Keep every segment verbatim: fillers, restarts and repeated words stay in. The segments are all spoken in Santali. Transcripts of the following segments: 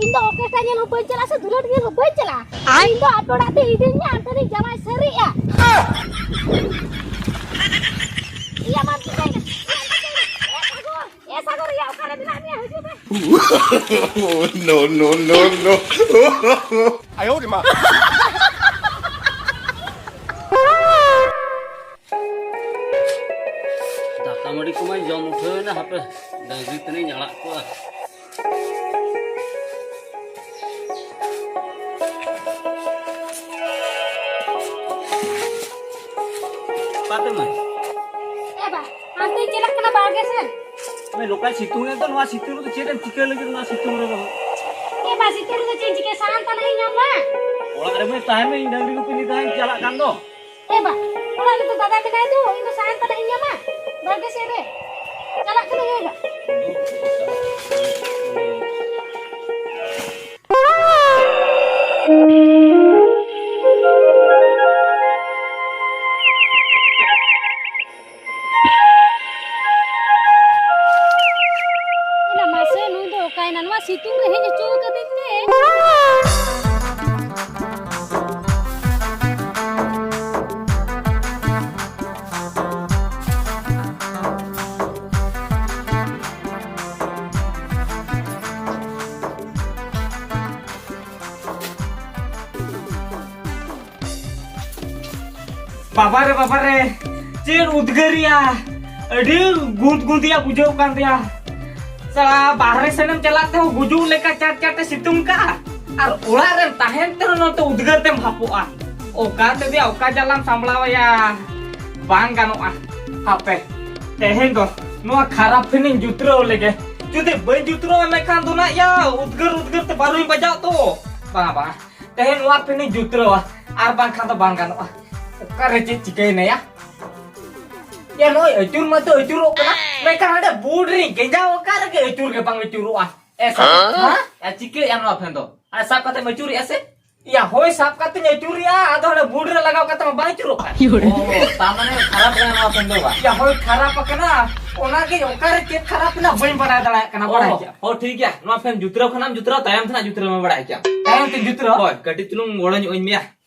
ᱤᱧ ᱫᱚ ᱚᱨᱠᱮᱥᱴᱨᱟ ᱧᱮᱞ ᱦᱚᱸ ᱵᱟᱹᱧ ᱪᱟᱞᱟᱜᱼᱟ, ᱥᱮ ᱫᱩᱞᱟᱹᱲ ᱧᱮᱞ ᱦᱚᱸ ᱵᱟᱹᱧ ᱪᱟᱞᱟᱜᱼᱟ᱾ ᱤᱧ ᱫᱚ ᱟᱯᱮ ᱚᱲᱟᱜ ᱛᱮ ᱤᱫᱤᱧ ᱢᱮ, ᱟᱢ ᱴᱷᱮᱱᱤᱧ ᱡᱟᱶᱟᱭ ᱥᱟᱹᱨᱤᱜᱼᱟ᱾ ᱤᱭᱟᱹ ᱢᱟ ᱪᱤᱠᱟᱹᱭᱮᱱᱟ? ᱮ ᱥᱟᱜᱚᱨ, ᱮ ᱥᱟᱜᱚᱨ, ᱭᱟ, ᱚᱠᱟᱨᱮ ᱢᱮᱱᱟᱜ ᱢᱮᱭᱟ? ᱦᱤᱡᱩᱜ ᱢᱮ᱾ No, no, no, no. ᱫᱟᱠᱟ ᱢᱟᱹᱰᱤ ᱠᱚᱢᱟᱧ ᱡᱚᱢ ᱩᱴᱷᱟᱹᱣ ᱮᱱᱟ, ᱦᱟᱯᱮ ᱰᱟᱹᱝᱨᱤ ᱛᱟᱹᱱᱤᱧ ᱟᱲᱟᱜ ᱠᱚᱣᱟ᱾ ᱚᱠᱟᱛᱮ ᱢᱟᱹᱭ? ᱮ ᱵᱟ, ᱦᱟᱱᱛᱮᱧ ᱪᱟᱞᱟᱜ ᱠᱟᱱᱟ ᱵᱟᱲᱜᱮ ᱥᱮᱱ᱾ ᱢᱟᱹᱭ, ᱱᱚᱝᱠᱟᱭ ᱥᱤᱛᱩᱝ ᱮᱫ ᱫᱚ, ᱱᱚᱣᱟ ᱥᱤᱛᱩᱝ ᱨᱮᱫᱚ ᱪᱮᱫ ᱮᱢ ᱪᱤᱠᱟᱹ ᱞᱟᱹᱜᱤᱫ ᱱᱚᱣᱟ ᱥᱤᱛᱩᱝ ᱨᱮᱫᱚ? ᱮ ᱵᱟ, ᱥᱤᱛᱩᱝ ᱨᱮᱫᱚ ᱪᱮᱫ ᱤᱧ ᱪᱤᱠᱟᱹᱭᱟ? ᱥᱟᱦᱟᱱ ᱛᱟᱱᱟᱜ ᱤᱧ ᱧᱟᱢᱟ? ᱚᱲᱟᱜ ᱨᱮ ᱢᱟᱹᱭ ᱛᱟᱦᱮᱸ ᱢᱮ, ᱤᱧ ᱰᱟᱹᱝᱨᱤ ᱜᱩᱯᱤ ᱢᱤᱫ ᱫᱷᱟᱣ ᱤᱧ ᱪᱟᱞᱟᱜ ᱠᱟᱱ ᱫᱚ᱾ ᱮ ᱵᱟ, ᱚᱲᱟᱜ ᱨᱮᱫᱚ ᱫᱟᱫᱟ ᱢᱮᱱᱟᱭ ᱫᱚ, ᱤᱧ ᱫᱚ ᱥᱟᱦᱟᱱ ᱛᱟᱱᱟᱜ ᱤᱧ ᱧᱟᱢᱟ ᱵᱟᱲᱜᱮ ᱥᱮᱫ ᱨᱮ? ᱪᱟᱞᱟᱜ ᱠᱟᱹᱱᱟᱹᱧ, ᱮ ᱵᱟ᱾ ᱮᱱᱟ ᱢᱟᱥᱮ, ᱱᱩᱭ ᱫᱚ ᱚᱠᱟᱭᱮᱱᱟ? ᱱᱚᱣᱟ ᱥᱤᱛᱩᱝ ᱨᱮ ᱦᱮᱡ ᱦᱚᱪᱚ ᱟᱠᱟᱫᱤᱧ ᱛᱮ᱾ ᱵᱟᱵᱟ ᱨᱮ, ᱵᱟᱵᱟ ᱨᱮ, ᱪᱮᱫ ᱩᱫᱽᱜᱟᱹᱨᱤᱭᱟ, ᱟᱹᱰᱤ ᱜᱩᱸᱫ ᱜᱩᱸᱫᱤᱭᱟ ᱵᱩᱡᱷᱟᱹᱣ ᱠᱟᱱ ᱫᱮᱭᱟ᱾ ᱥᱟᱞᱟ, ᱵᱟᱦᱨᱮ ᱥᱮᱱᱮᱢ ᱪᱟᱞᱟᱜ ᱛᱮᱦᱚᱸ ᱜᱩᱡᱩᱜ ᱞᱮᱠᱟ ᱪᱟᱴ ᱪᱟᱴ ᱮ ᱥᱤᱛᱩᱝ ᱠᱟᱜᱼᱟ, ᱟᱨ ᱚᱲᱟᱜ ᱨᱮᱢ ᱛᱟᱦᱮᱱ ᱛᱮᱦᱚᱸ ᱱᱚᱛᱮ ᱩᱫᱽᱜᱟᱹᱨ ᱛᱮᱢ ᱵᱷᱟᱯᱚᱜᱼᱟ᱾ ᱚᱠᱟ ᱛᱮᱫᱚᱭᱟ ᱚᱠᱟ ᱡᱟᱞᱟᱢ ᱥᱟᱢᱵᱲᱟᱣᱟᱭᱟ, ᱵᱟᱝ ᱜᱟᱱᱚᱜᱼᱟ᱾ ᱦᱟᱯᱮ, ᱛᱮᱦᱮᱧ ᱫᱚ ᱱᱚᱣᱟ ᱠᱷᱟᱨᱟᱯ ᱯᱷᱤᱱᱤᱧ ᱡᱩᱛᱨᱟᱹᱣ ᱞᱮᱜᱮ᱾ ᱡᱩᱫᱤ ᱵᱟᱹᱧ ᱡᱩᱛᱨᱟᱹᱣᱟ, ᱢᱮᱱᱠᱷᱟᱱ ᱫᱚ ᱱᱟᱜ ᱭᱟ, ᱩᱫᱽᱜᱟᱹᱨ ᱩᱫᱽᱜᱟᱹᱨ ᱛᱮ ᱵᱟᱹᱨᱩᱧ ᱵᱟᱡᱟᱣ ᱛᱚ᱾ ᱵᱟᱝᱟ, ᱵᱟᱝᱟ, ᱛᱮᱦᱮᱧ ᱱᱚᱣᱟ ᱯᱷᱤᱱᱤᱧ ᱡᱩᱛᱨᱟᱹᱣᱟ, ᱟᱨ ᱵᱟᱝᱠᱷᱟᱱ ᱫᱚ ᱵᱟᱝ ᱜᱟᱱᱚᱜᱼᱟ᱾ ᱚᱠᱟᱨᱮ ᱪᱮᱫ ᱪᱤᱠᱟᱹᱭᱮᱱᱟᱭᱟ? ᱭᱟ, ᱱᱚᱜᱼᱚᱭ ᱟᱹᱪᱩᱨ ᱢᱟᱛᱚ ᱟᱹᱪᱩᱨᱚᱜ ᱠᱟᱱᱟ, ᱢᱮᱱᱠᱷᱟᱱ ᱦᱟᱸᱰᱮ ᱵᱳᱨᱰ ᱨᱤᱧ ᱜᱮᱸᱡᱟᱣ ᱟᱠᱟᱫ ᱨᱮᱜᱮ ᱟᱹᱪᱩᱨ ᱜᱮ ᱵᱟᱝ ᱟᱹᱪᱩᱨᱚᱜᱼᱟ᱾ ᱮ ᱥᱟᱞᱟ, ᱦᱮᱸ? ᱦᱮᱸ? ᱟᱨ ᱪᱤᱠᱟᱹᱭᱮᱫᱼᱟ ᱱᱚᱣᱟ ᱯᱷᱮᱱ ᱫᱚ? ᱟᱨ ᱥᱟᱵ ᱠᱟᱛᱮᱢ ᱟᱹᱪᱩᱨᱮᱫᱼᱟ ᱥᱮ? ᱭᱟ, ᱦᱳᱭ, ᱥᱟᱵ ᱠᱟᱛᱮᱧ ᱟᱹᱪᱩᱨᱮᱜᱼᱟ, ᱟᱫᱚ ᱚᱸᱰᱮ ᱵᱩᱴ ᱨᱮ ᱞᱟᱜᱟᱣ ᱠᱟᱛᱮ ᱢᱟ ᱵᱟᱭ ᱟᱹᱪᱩᱨᱚᱜ ᱠᱟᱱ᱾ ᱚ, ᱛᱟᱨ ᱢᱟᱱᱮ ᱠᱷᱟᱨᱟᱯ ᱮᱱᱟ ᱱᱚᱣᱟ ᱯᱷᱮᱱ ᱫᱚ ᱵᱟᱝ? ᱭᱟ, ᱦᱳᱭ, ᱠᱷᱟᱨᱟᱯ ᱟᱠᱟᱱᱟ᱾ ᱚᱱᱟᱜᱮ ᱚᱠᱟᱨᱮ ᱪᱮᱫ ᱠᱷᱟᱨᱟᱯ ᱮᱱᱟ ᱵᱟᱹᱧ ᱵᱟᱲᱟᱭ ᱫᱟᱲᱮᱭᱟᱜ ᱠᱟᱱᱟ, ᱚ, ᱵᱟᱲᱟᱭ ᱠᱮᱫᱟ᱾ ᱚ, ᱴᱷᱤᱠ ᱜᱮᱭᱟ, ᱱᱚᱣᱟ ᱯᱷᱮᱱ ᱡᱩᱛᱨᱟᱹᱣ ᱠᱷᱟᱱᱟᱢ ᱡᱩᱛᱨᱟᱹᱣ, ᱛᱟᱭᱚᱢ ᱛᱮᱱᱟᱜ ᱡᱩᱛᱨᱟᱹᱣ ᱢᱟ ᱵᱟᱲᱟᱭ ᱠᱮᱫᱟᱢ᱾ ᱛᱟᱭᱚᱢ ᱛᱮ ᱡᱩᱛᱨᱟᱹᱣ? ᱦᱳᱭ, ᱠᱟᱹᱴᱤᱡ ᱪᱩᱞᱩᱝ ᱜᱚᱲᱚ ᱧᱚᱜ ᱟᱹᱧ ᱢᱮᱭᱟ᱾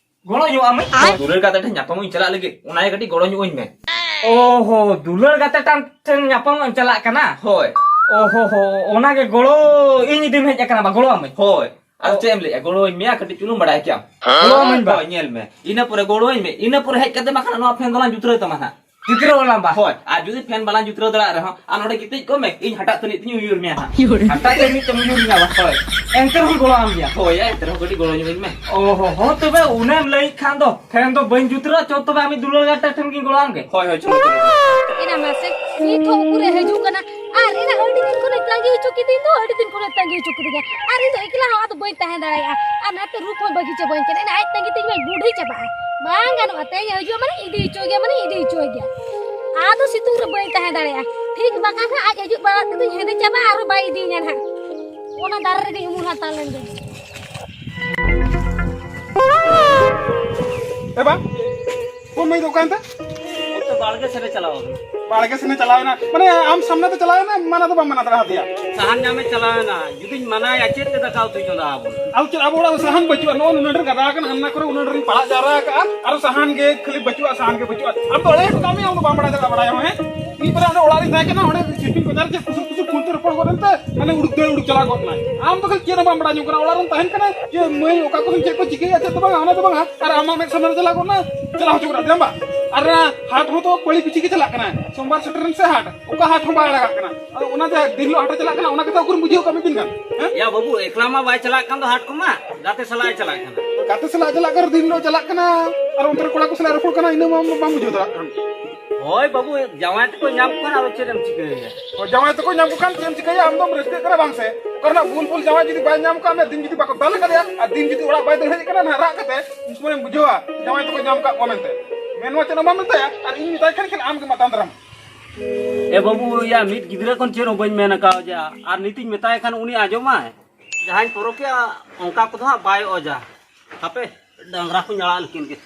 ᱜᱚᱲᱚ ᱧᱚᱜ ᱟᱢᱟᱹᱧ? ᱦᱳᱭ᱾ ᱫᱩᱞᱟᱹᱲ ᱜᱟᱛᱮ ᱴᱷᱮᱱ ᱧᱟᱯᱟᱢᱚᱜ ᱤᱧ ᱪᱟᱞᱟᱜ ᱞᱟᱹᱜᱤᱫ, ᱚᱱᱟ ᱜᱮ ᱠᱟᱹᱴᱤᱡ ᱜᱚᱲᱚ ᱧᱚᱜ ᱟᱹᱧ ᱢᱮ᱾ ᱚ ᱦᱚ, ᱫᱩᱞᱟᱹᱲ ᱜᱟᱛᱮ ᱴᱟᱱ ᱴᱷᱮᱱ ᱧᱟᱯᱟᱢᱚᱜ ᱮᱢ ᱪᱟᱞᱟᱜ ᱠᱟᱱᱟ? ᱦᱳᱭ᱾ ᱚ ᱦᱚ ᱦᱚ, ᱚᱱᱟ ᱜᱮ ᱜᱚᱲᱚ ᱤᱧ ᱤᱫᱤᱢ ᱦᱮᱡ ᱟᱠᱟᱱᱟ, ᱵᱟ, ᱜᱚᱲᱚ ᱟᱢᱟᱹᱧ᱾ ᱦᱳᱭ᱾ ᱟᱫᱚ ᱚ᱾ ᱪᱮᱫ ᱮᱢ ᱞᱟᱹᱭᱮᱜᱼᱟ? ᱜᱚᱲᱚ ᱟᱹᱧ ᱢᱮᱭᱟ, ᱠᱟᱹᱴᱤᱡ ᱪᱩᱞᱩᱝ ᱵᱟᱲᱟᱭ ᱠᱮᱭᱟᱢ᱾ ᱜᱚᱲᱚ ᱟᱢᱟᱹᱧ ᱵᱟ᱾ ᱦᱳᱭ, ᱧᱮᱞ ᱢᱮ᱾ ᱤᱱᱟᱹ ᱯᱚᱨᱮ ᱜᱚᱲᱚ ᱟᱹᱧ ᱢᱮ᱾ ᱤᱱᱟᱹ ᱯᱚᱨᱮ ᱦᱮᱡ ᱠᱟᱛᱮ ᱵᱟᱠᱷᱟᱱ ᱱᱚᱣᱟ ᱯᱷᱮᱱ ᱫᱚᱞᱟᱝ ᱡᱩᱛᱨᱟᱹᱣ ᱛᱟᱢᱟ ᱦᱟᱸᱜ᱾ ᱡᱩᱛᱨᱟᱹᱣ ᱟᱞᱟᱝ ᱵᱟ᱾ ᱦᱳᱭ, ᱟᱨ ᱡᱩᱫᱤ ᱯᱷᱮᱱ ᱵᱟᱞᱟᱝ ᱡᱩᱛᱨᱟᱹᱣ ᱫᱟᱲᱮᱭᱟᱜ ᱨᱮᱦᱚᱸ, ᱟᱨ ᱱᱚᱰᱮ ᱜᱤᱛᱤᱡ ᱠᱚᱜ ᱢᱮ, ᱤᱧ ᱦᱟᱴᱟᱜ ᱛᱟᱹᱱᱤᱡ ᱛᱤᱧ ᱩᱭᱩᱨ ᱢᱮᱭᱟ ᱦᱟᱸᱜ᱾ ᱦᱟᱴᱟᱜ ᱛᱟᱹᱱᱤᱡ ᱛᱮᱢ ᱩᱭᱩᱨ ᱢᱮᱭᱟ ᱵᱟ᱾ ᱦᱳᱭ᱾ ᱮᱱᱛᱮ ᱨᱮᱦᱚᱸ ᱜᱚᱲᱚ ᱟᱢ ᱜᱮᱭᱟ᱾ ᱦᱳᱭ, ᱮᱱᱛᱮ ᱨᱮᱦᱚᱸ ᱠᱟᱹᱴᱤᱡ ᱜᱚᱲᱚ ᱧᱚᱜ ᱟᱹᱧ ᱢᱮ᱾ ᱚ ᱦᱚ ᱦᱚ, ᱛᱚᱵᱮ ᱩᱱᱟᱹᱜ ᱮᱢ ᱞᱟᱹᱭᱮᱫ ᱠᱷᱟᱱ ᱫᱚ᱾ ᱯᱷᱮᱱ ᱫᱚ ᱵᱟᱹᱧ ᱡᱩᱛᱨᱟᱹᱣᱟ, ᱪᱚ ᱛᱚᱵᱮ ᱟᱢᱤᱡ ᱫᱩᱞᱟᱹᱲ ᱜᱟᱛᱮ ᱴᱷᱮᱱ ᱜᱤᱧ ᱜᱚᱲᱚ ᱟᱢ ᱜᱮ᱾ ᱦᱳᱭ, ᱦᱳᱭ, ᱪᱚᱞᱚ, ᱪᱚᱞᱚ, ᱪᱚᱞᱚ᱾ ᱮᱱᱟ ᱢᱟᱥᱮ, ᱱᱤᱛ ᱦᱚᱸ ᱩᱠᱩᱨᱮ ᱦᱤᱡᱩᱜ ᱠᱟᱱᱟ? ᱟᱨ ᱮᱱᱟ ᱟᱹᱰᱤ ᱫᱤᱱ ᱠᱷᱚᱱᱮ ᱛᱟᱺᱜᱤ ᱦᱚᱪᱚ ᱠᱤᱫᱤᱧ ᱫᱚ, ᱟᱹᱰᱤ ᱫᱤᱱ ᱠᱷᱚᱱᱮ ᱛᱟᱺᱜᱤ ᱦᱚᱪᱚ ᱠᱤᱫᱤᱧᱟ᱾ ᱟᱨ ᱤᱧ ᱫᱚ ᱮᱠᱞᱟ ᱦᱚᱸ ᱟᱫᱚ ᱵᱟᱹᱧ ᱛᱟᱦᱮᱸ ᱫᱟᱲᱮᱭᱟᱜᱼᱟ᱾ ᱟᱨ ᱱᱟᱛᱮ ᱨᱩᱯ ᱦᱚᱸᱭ ᱵᱟᱹᱜᱤ ᱪᱟᱵᱟᱧ ᱠᱟᱱᱟ᱾ ᱮᱱᱟ ᱟᱡ ᱛᱟᱺᱜᱤ ᱛᱮᱜᱮ ᱢᱟᱧ ᱵᱩᱰᱷᱤ ᱪᱟᱵᱟᱜᱼᱟ᱾ ᱵᱟᱝ ᱜᱟᱱᱚᱜᱼᱟ, ᱛᱮᱦᱮᱧ ᱦᱤᱡᱩᱜᱼᱟ ᱢᱟᱱᱮ ᱤᱫᱤ ᱦᱚᱪᱚᱭ ᱜᱮᱭᱟ, ᱢᱟᱱᱮ ᱤᱫᱤ ᱦᱚᱪᱚᱭ ᱜᱮᱭᱟ᱾ ᱟᱫᱚ ᱥᱤᱛᱩᱝ ᱨᱮ ᱵᱟᱹᱧ ᱛᱟᱦᱮᱸ ᱫᱟᱲᱮᱭᱟᱜᱼᱟ᱾ ᱴᱷᱤᱠ ᱵᱟᱠᱷᱟᱱ ᱦᱟᱸᱜ ᱟᱡ ᱦᱤᱡᱩᱜ ᱵᱟᱲᱟ ᱛᱮᱫᱚᱧ ᱦᱮᱸᱫᱮ ᱪᱟᱵᱟᱜᱼᱟ, ᱟᱨᱦᱚᱸ ᱵᱟᱭ ᱤᱫᱤᱧᱟ ᱱᱟᱦᱟᱜ᱾ ᱚᱱᱟ ᱫᱟᱨᱮ ᱨᱮᱜᱮᱧ ᱩᱢᱩᱞ ᱦᱟᱛᱟᱲ ᱞᱮᱱ ᱜᱮ᱾ ᱮ ᱵᱟ, ᱠᱚ ᱢᱟᱹᱭ ᱫᱚ ᱚᱠᱟᱭᱮᱱ ᱛᱮ? ᱚᱱᱛᱮ ᱵᱟᱲᱜᱮ ᱥᱮᱫ ᱮ ᱪᱟᱞᱟᱣ ᱟᱠᱟᱱᱟ᱾ ᱵᱟᱲᱜᱮ ᱥᱮᱫ ᱮ ᱪᱟᱞᱟᱣ ᱮᱱᱟ? ᱢᱟᱱᱮ ᱟᱢ ᱥᱟᱢᱱᱟ ᱛᱮ ᱪᱟᱞᱟᱣ ᱮᱱᱟ, ᱢᱟᱱᱟ ᱫᱚ ᱵᱟᱢ ᱢᱟᱱᱟ ᱫᱟᱲᱮ ᱟᱫᱮᱭᱟ? ᱥᱟᱦᱟᱱ ᱧᱟᱢᱮ ᱪᱟᱞᱟᱣ ᱮᱱᱟ, ᱡᱩᱫᱤᱧ ᱢᱟᱱᱟᱭᱟ ᱪᱮᱫ ᱛᱮ ᱫᱟᱠᱟ ᱩᱛᱩᱭ ᱪᱚᱸᱫᱟ ᱟᱵᱚᱱ? ᱟᱫᱚ ᱪᱮᱫ ᱟᱵᱚ ᱚᱲᱟᱜ ᱨᱮ ᱥᱟᱦᱟᱱ ᱵᱟᱹᱪᱩᱜᱼᱟ? ᱱᱚᱜᱼᱚ ᱱᱩᱱᱟᱹᱜ ᱰᱷᱮᱨ ᱜᱟᱫᱟ ᱟᱠᱟᱱᱟ, ᱦᱟᱱᱟ ᱠᱚᱨᱮ ᱩᱱᱟᱹᱜ ᱰᱷᱮᱨᱤᱧ ᱯᱟᱲᱟᱜ ᱡᱟᱣᱨᱟ ᱟᱠᱟᱜᱼᱟ, ᱟᱨ ᱥᱟᱦᱟᱱ ᱜᱮ ᱠᱷᱟᱹᱞᱤ ᱵᱟᱹᱪᱩᱜᱼᱟ, ᱥᱟᱦᱟᱱ ᱜᱮ ᱵᱟᱹᱪᱩᱜᱼᱟ᱾ ᱟᱢ ᱫᱚ ᱮᱲᱮ ᱦᱚᱴᱚ ᱠᱟᱜ ᱢᱮ, ᱟᱢ ᱫᱚ ᱵᱟᱢ ᱵᱟᱲᱟᱭ ᱫᱟᱲᱮᱭᱟᱜᱼᱟ, ᱵᱟᱲᱟᱭᱟᱢ, ᱦᱮᱸ? ᱢᱤᱫ ᱵᱮᱲᱟ ᱚᱸᱰᱮ ᱚᱲᱟᱜ ᱨᱤᱧ ᱛᱟᱦᱮᱸ ᱠᱟᱱᱟ, ᱚᱸᱰᱮ ᱥᱤᱞᱯᱤᱧ ᱠᱚᱪᱟ ᱨᱮ ᱪᱮᱫ ᱠᱩᱥᱩᱨ ᱠᱩᱥᱩᱨ ᱯᱷᱳᱱ ᱛᱮ ᱨᱚᱯᱚᱲ ᱜᱚᱫ ᱮᱱᱛᱮ, ᱦᱟᱱᱮ ᱩᱰᱩᱠ ᱫᱟᱹᱲ ᱩᱰᱩᱠ ᱪᱟᱞᱟᱣ ᱜᱚᱫ ᱮᱱᱟᱭ᱾ ᱟᱢ ᱫᱚ ᱠᱷᱟᱹᱞᱤ ᱪᱮᱫ ᱦᱚᱸ ᱵᱟᱢ ᱵᱟᱲᱟᱭ ᱧᱚᱜ ᱠᱟᱱᱟ, ᱚᱲᱟᱜ ᱨᱮᱢ ᱛᱟᱦᱮᱱ ᱠᱟᱱᱟ, ᱡᱮ ᱢᱟᱹᱭ ᱚᱠᱟ ᱠᱚᱨᱮ ᱪᱮᱫ ᱠᱚ ᱪᱤᱠᱟᱹᱭᱟ, ᱪᱮᱫ ᱫᱚ ᱵᱟᱝᱟ, ᱚᱱᱟ ᱫᱚ ᱵᱟᱝᱟ, ᱟᱨ ᱟᱢᱟᱜ ᱢᱮᱫ ᱥᱟᱢᱱᱟ ᱨᱮ ᱪᱟᱞᱟᱣ ᱜᱚᱫ ᱮᱱᱟ, ᱪᱟᱞᱟᱣ ᱦᱚᱪᱚ ᱜᱚᱫ ᱟᱫᱮᱭᱟᱢ ᱵᱟ᱾ ᱟᱨ ᱚᱱᱟ ᱦᱟᱴ ᱦᱚᱸᱛᱚ ᱯᱟᱹᱲᱤ ᱯᱤᱪᱷᱤ ᱜᱮ ᱪᱟᱞᱟᱜ ᱠᱟᱱᱟ, ᱥᱳᱢᱵᱟᱨ ᱥᱮᱴᱮᱨᱮᱱ ᱥᱮ ᱦᱟᱴ, ᱚᱠᱟ ᱦᱟᱴ ᱦᱚᱸ ᱵᱟᱭ ᱟᱲᱟᱜᱟᱜ ᱠᱟᱱᱟ᱾ ᱟᱫᱚ ᱚᱱᱟ ᱡᱮ ᱫᱤᱱ ᱦᱤᱞᱳᱜ ᱦᱟᱴᱮ ᱪᱟᱞᱟᱜ ᱠᱟᱱᱟ, ᱚᱱᱟ ᱠᱟᱛᱷᱟ ᱩᱠᱩᱨᱮᱢ ᱵᱩᱡᱷᱟᱹᱣ ᱠᱟᱜᱼᱟ ᱢᱤᱫ ᱫᱤᱱ ᱜᱟᱱ, ᱦᱮᱸ? ᱭᱟ ᱵᱟᱹᱵᱩ, ᱮᱠᱞᱟ ᱢᱟ ᱵᱟᱭ ᱪᱟᱞᱟᱜ ᱠᱟᱱ ᱫᱚ ᱦᱟᱴ ᱠᱚᱢᱟ, ᱜᱟᱛᱮ ᱥᱟᱞᱟᱜ ᱮ ᱪᱟᱞᱟᱜ ᱠᱟᱱᱟ᱾ ᱜᱟᱛᱮ ᱥᱟᱞᱟᱜ ᱪᱟᱞᱟᱜ ᱠᱟᱱ, ᱫᱤᱱ ᱦᱤᱞᱳᱜ ᱪᱟᱞᱟᱜ ᱠᱟᱱᱟ, ᱟᱨ ᱚᱱᱛᱮ ᱨᱮ ᱠᱚᱲᱟ ᱠᱚ ᱥᱟᱞᱟᱜ ᱨᱚᱯᱚᱲ ᱠᱟᱱᱟ, ᱤᱱᱟᱹ ᱢᱟ ᱵᱟᱢ ᱵᱩᱡᱷᱟᱹᱣ ᱫᱟᱲᱮᱭᱟᱜ ᱠᱟᱱ᱾ ᱦᱳᱭ ᱵᱟᱹᱵᱩ, ᱡᱟᱶᱟᱭ ᱛᱟᱠᱚ ᱧᱟᱢ ᱠᱚ ᱠᱷᱟᱱ ᱟᱫᱚ ᱪᱮᱫ ᱮᱢ ᱪᱤᱠᱟᱹᱭᱟ? ᱦᱳᱭ, ᱡᱟᱶᱟᱭ ᱛᱟᱠᱚ ᱧᱟᱢ ᱠᱚ ᱠᱷᱟᱱ ᱪᱮᱫ ᱮᱢ ᱪᱤᱠᱟᱹᱭᱟ? ᱟᱢ ᱫᱚᱢ ᱨᱟᱹᱥᱠᱟᱹᱜ ᱠᱟᱱᱟ ᱵᱟᱝ ᱥᱮ? ᱚᱠᱟ ᱨᱮᱱᱟᱜ ᱵᱩᱞ ᱵᱩᱞ ᱡᱟᱶᱟᱭ ᱡᱩᱫᱤ ᱵᱟᱭ ᱧᱟᱢ ᱠᱟᱜ ᱢᱮ, ᱫᱤᱱ ᱡᱩᱫᱤ ᱵᱟᱠᱚ ᱫᱟᱞ ᱠᱟᱫᱮᱭᱟ, ᱟᱨ ᱫᱤᱱ ᱡᱩᱫᱤ ᱚᱲᱟᱜ ᱵᱟᱭ ᱫᱟᱹᱲ ᱦᱮᱡ ᱠᱟᱱᱟ, ᱱᱟᱦᱟᱜ ᱨᱟᱜ ᱠᱟᱛᱮ, ᱩᱱ ᱥᱚᱢᱚᱭ ᱮᱢ ᱵᱩᱡᱷᱟᱹᱣᱟ ᱡᱟᱶᱟᱭ ᱛᱟᱠᱚ ᱧᱟᱢ ᱠᱟᱜ ᱠᱚᱣᱟ ᱢᱮᱱᱛᱮ᱾ ᱢᱮᱱ ᱢᱟ ᱪᱮᱫ ᱦᱚᱸ ᱵᱟᱢ ᱢᱮᱛᱟᱭᱟ, ᱟᱨ ᱤᱧ ᱢᱮᱛᱟᱭ ᱠᱷᱟᱱ ᱠᱷᱟᱱ ᱟᱢ ᱜᱮᱢ ᱟᱛᱟᱝ ᱫᱟᱨᱟᱢ᱾ ᱮ ᱵᱟᱹᱵᱩ, ᱭᱟ, ᱢᱤᱫ ᱜᱤᱫᱽᱨᱟᱹ ᱠᱷᱚᱱ ᱪᱮᱫ ᱦᱚᱸ ᱵᱟᱹᱧ ᱢᱮᱱ ᱟᱠᱟᱣᱫᱮᱭᱟ, ᱟᱨ ᱱᱤᱛᱤᱧ ᱢᱮᱛᱟᱭ ᱠᱷᱟᱱ ᱩᱱᱤ ᱟᱸᱡᱚᱢᱟᱭ? ᱡᱟᱦᱟᱸᱧ ᱯᱚᱨᱚᱠᱮᱜᱼᱟ, ᱚᱱᱠᱟ ᱠᱚᱫᱚ ᱦᱟᱸᱜ ᱵᱟᱭ ᱚᱡᱟ᱾ ᱦᱟᱯᱮ, ᱰᱟᱝᱨᱟ ᱠᱚᱧ ᱟᱲᱟᱜ ᱱᱩᱠᱤᱱ ᱜᱮ᱾